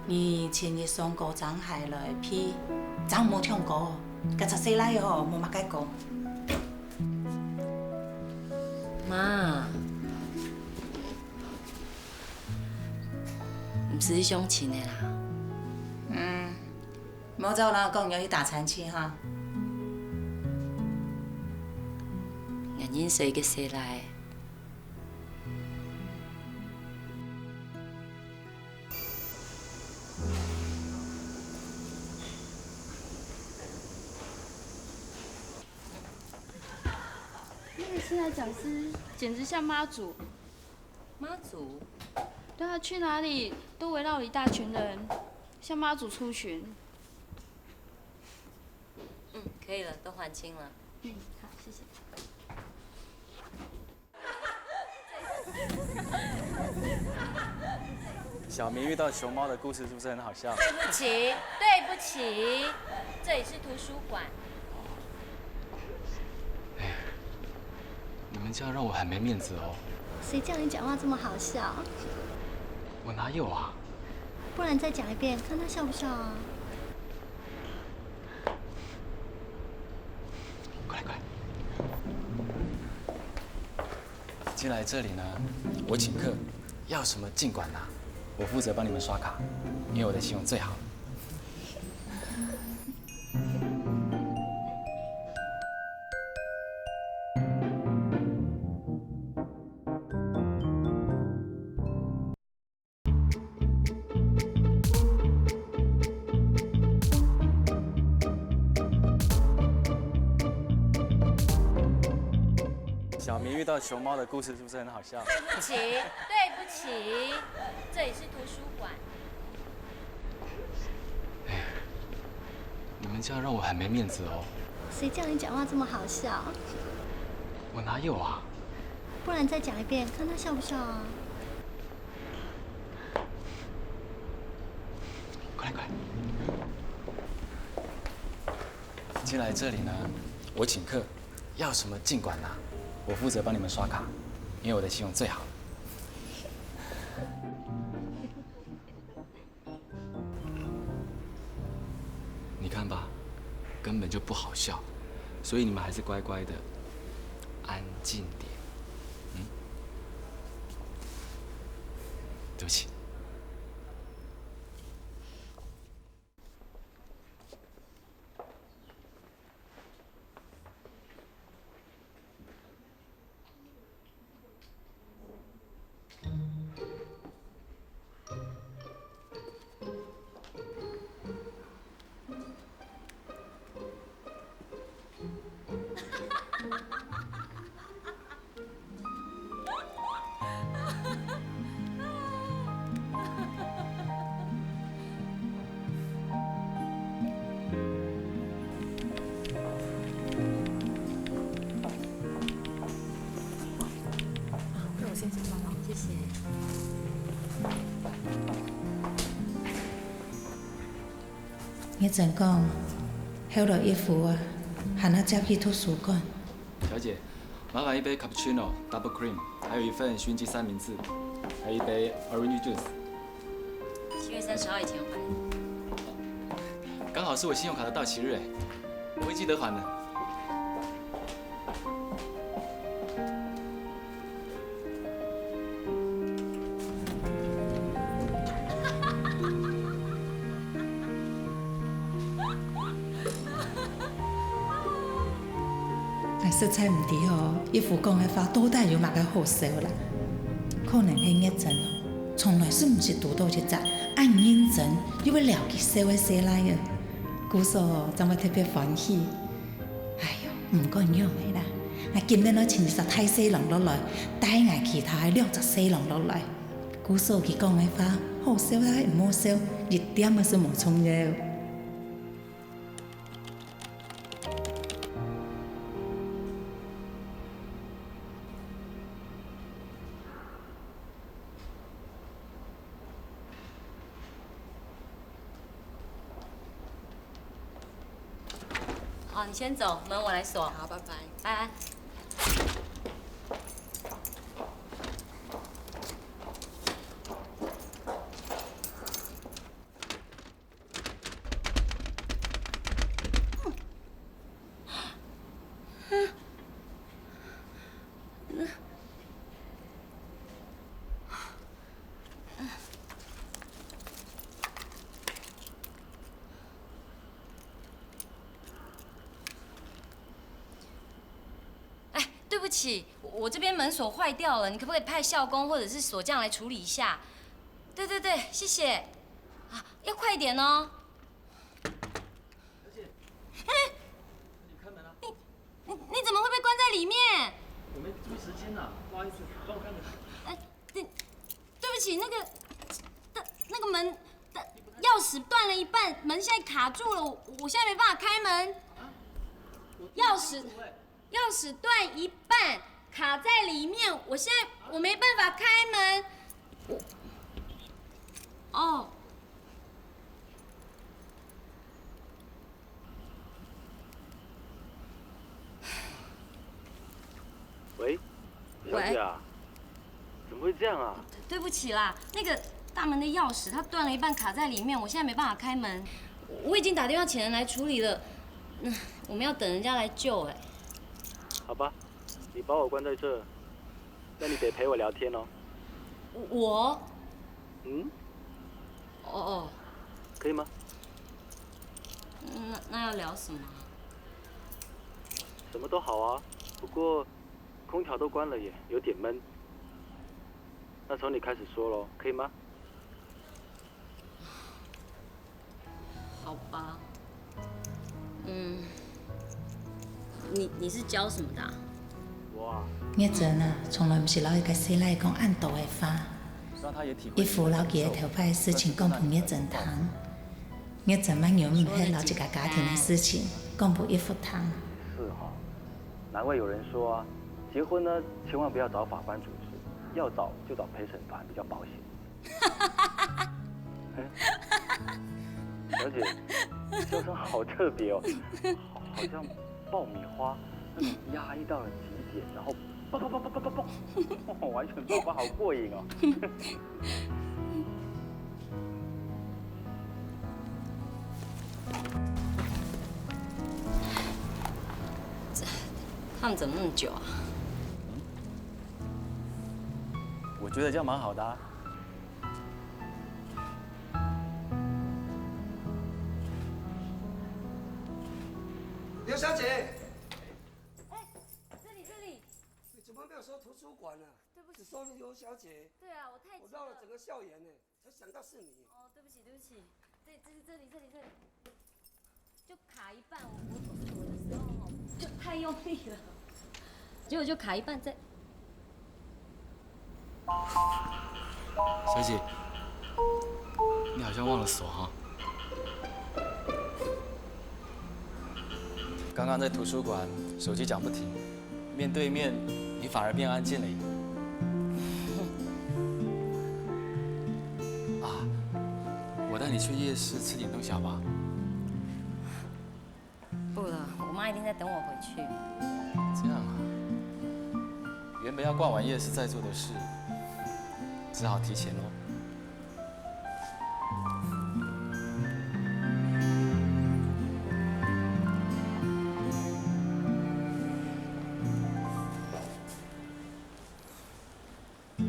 你尋日送高踭鞋來，皮正無暢過，該隻細倈仔吼，無麼个講。媽， 毋使去相親个啦。嗯，無早摎𠊎講你愛去打殘疾哈。𠊎認識一個細倈。那個新來講師簡直像媽祖。 媽祖？對啊，去哪裡都圍繞一大群人，像媽祖出巡。嗯，可以了，都還清了。嗯，好，謝謝。小明遇到熊貓的故事是不是很好笑？對不起，對不起，這裡是圖書館。 哎，你們這樣讓我很沒面子哦。誰叫你講話這麼好笑？我哪有啊？不然再講一遍，看他笑不笑啊？快來，快來。進來這裡呢，我請客，要什麼儘管拿，我負責幫你們刷卡，因為我的信用最好。 小明遇到熊貓的故事是不是很好笑？對不起，對不起，這裡是圖書館。哎，你們這樣讓我很沒面子哦。誰叫你講話這麼好笑？我哪有啊？不然再講一遍，看他笑不笑啊？ 快來，快來。進來這裡呢，我請客，要什麼儘管拿，我負責幫你們刷卡，因為我的信用最好。你看吧，本就不好笑，所以你们还是乖乖的，安静点。嗯，对不起。那我先去帮忙，谢谢。月珍讲，后来一夫啊，喊阿接去图书馆。小姐，麻烦一杯cappuccino double cream，还有一份薰鸡三明治，还有一杯orange juice。七月三十号以前还。刚好是我信用卡的到期日，哎，我会记得还的。 哎，实在毋知吼，一夫讲个话到底有麼个好笑啦？可能係月珍哦，從來就毋識堵到一隻恁認真又會撩佢笑个細賴仔，故所正會特別歡喜。哎喲，毋管仰仔啦，𠊎今日愛請一隻大細郎落來，帶𠊎其他个兩隻細郎落來。故所佢講个話，好笑抑毋好笑，一點仔就無重要。 好，你先走，门我来锁。好，拜拜。拜拜。哎，对不起，我这边门锁坏掉了，你可不可以派校工或者是锁匠来处理一下？对对对，谢谢。啊，要快一点哦。小姐，哎，你开门啊！你你你怎么会被关在里面？我没注意时间啊，不好意思，帮我开门。哎，对对不起，那个，那那个门的钥匙断了一半，门现在卡住了，我我现在没办法开门。啊？我钥匙。 钥匙断一半，卡在里面，我现在我没办法开门。我，哦，喂，小姐啊，怎么会这样啊？对不起啦，那个大门的钥匙它断了一半，卡在里面，我现在没办法开门。我已经打电话请人来处理了，那我们要等人家来救哎。好吧，你把我关在这，那你得陪我聊天哦。我？嗯？哦哦，可以吗？那那要聊什么？什么都好啊，不过空调都关了耶，有点闷。那从你开始说咯，可以吗？好吧，嗯，你你是教什么的啊？我啊，月珍啊，从来毋識摎一个細賴講恁多个話。一夫摎佢个頭擺个事情講分月珍聽。月珍乜忍毋核摎自家家庭个事情講分一夫聽。是哈，难怪有人说啊，结婚呢，千万不要找法官主持，要找就找陪审团比较保险。 小姐，笑声好特别哦，好好像爆米花那种压抑到了极点，然后爆爆爆爆爆爆爆，完全爆爆，好过瘾哦。怎么那么久啊？我觉得这样蛮好的啊。刘小姐，这里这里，你怎么没有说图书馆呢？对不起，只说刘小姐，对啊，我太急我绕了整个校园呢，才想到是你。哦，对不起对不起，这这是这里这里这里，就卡一半，我我我的时候哦，就太用力了，结果就卡一半在。小姐，你好像忘了锁哈。刚刚在图书馆，手机讲不停，面对面，你反而变安静了耶。啊，我带你去夜市吃点东西好不好？不了，我妈一定在等我回去。这样啊，原本要逛完夜市再做的事，只好提前喽。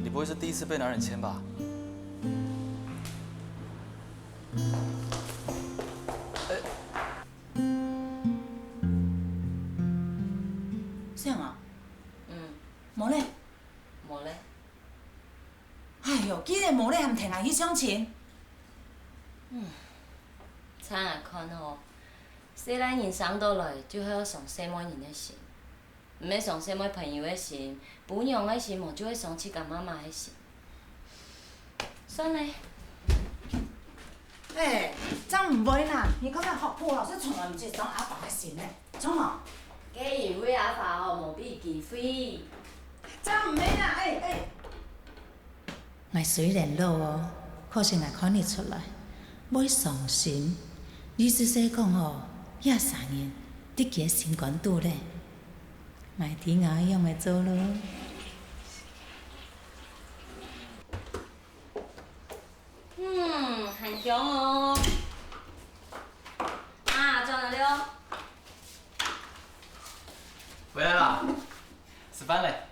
你不会是第一次被男人牵吧？啥啊？嗯，无咧。无咧。哎哟，既然无咧，还毋跈𠊎去相亲？親愛看吼，細倈人生落來就係愛傷細妹人个心，毋係傷細妹朋友个心，餔娘个心無就係傷自家媽媽个心。算咧。哎，正毋會啦！你看看學步吼，係從來毋識傷阿爸个心呢，著無？該因為阿爸吼無分佢機會。正毋係啦！哎哎。 𠊎雖然老哦，可是𠊎看得出來，會傷心。意思係講哦，這儕人在佢个心肝肚咧。𠊎知𠊎愛仰仔做咯。嗯，還香哦。啊，轉來了。回來啦，食飯咧。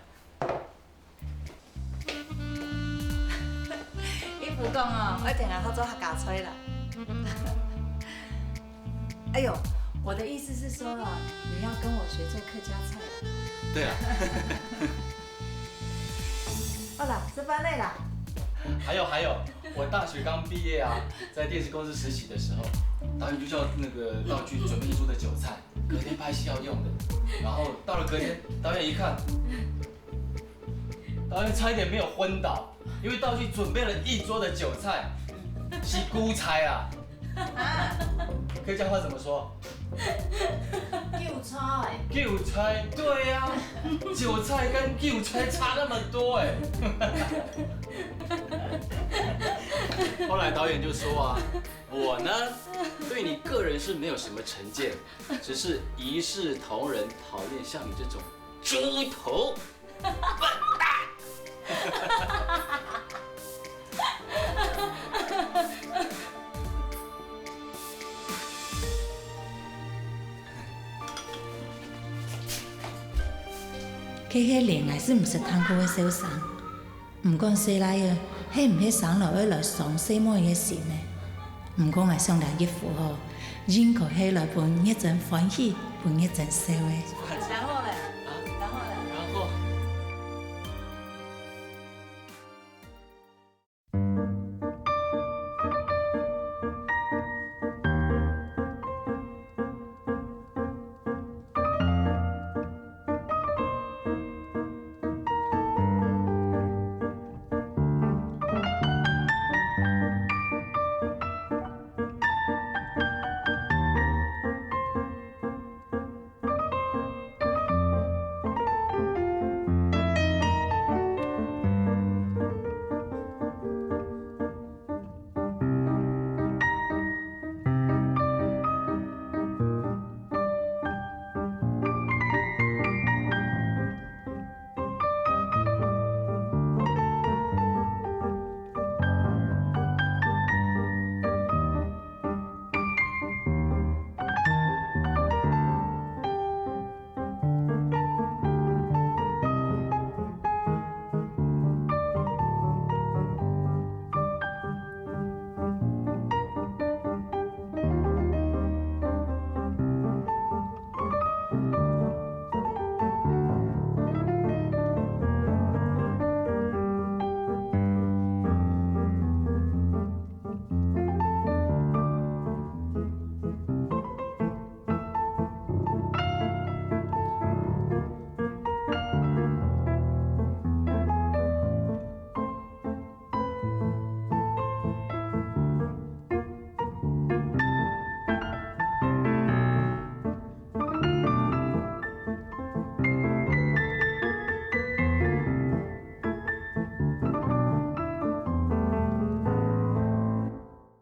一福講哦，愛跈𠊎學做客家菜啦。哎呦，我的意思是說啊，你要跟我學做客家菜。對啊。好啦，食飯咧啦。還有還有，我大學剛畢業啊，在電視公司實習的時候，導演就叫那個道具準備一桌的酒菜，隔天拍戲要用的。然後到了隔天，導演一看，導演差一點沒有昏倒，因為道具準備了一桌的酒菜，是韭菜啊。啊，客家話怎麼說？韭菜。韭菜，對呀、啊，韭菜跟韭菜差那麼多哎。後來導演就說啊，我呢，對你個人是沒有什麼成見，只是一視同仁，討厭像你這種豬頭。 佢係戀愛係毋識聽過个小生，毋管細倈仔係毋係生來愛來傷細妹个心个。毋過𠊎想這一幅吼，應該係來分月珍歡喜，分月珍笑个。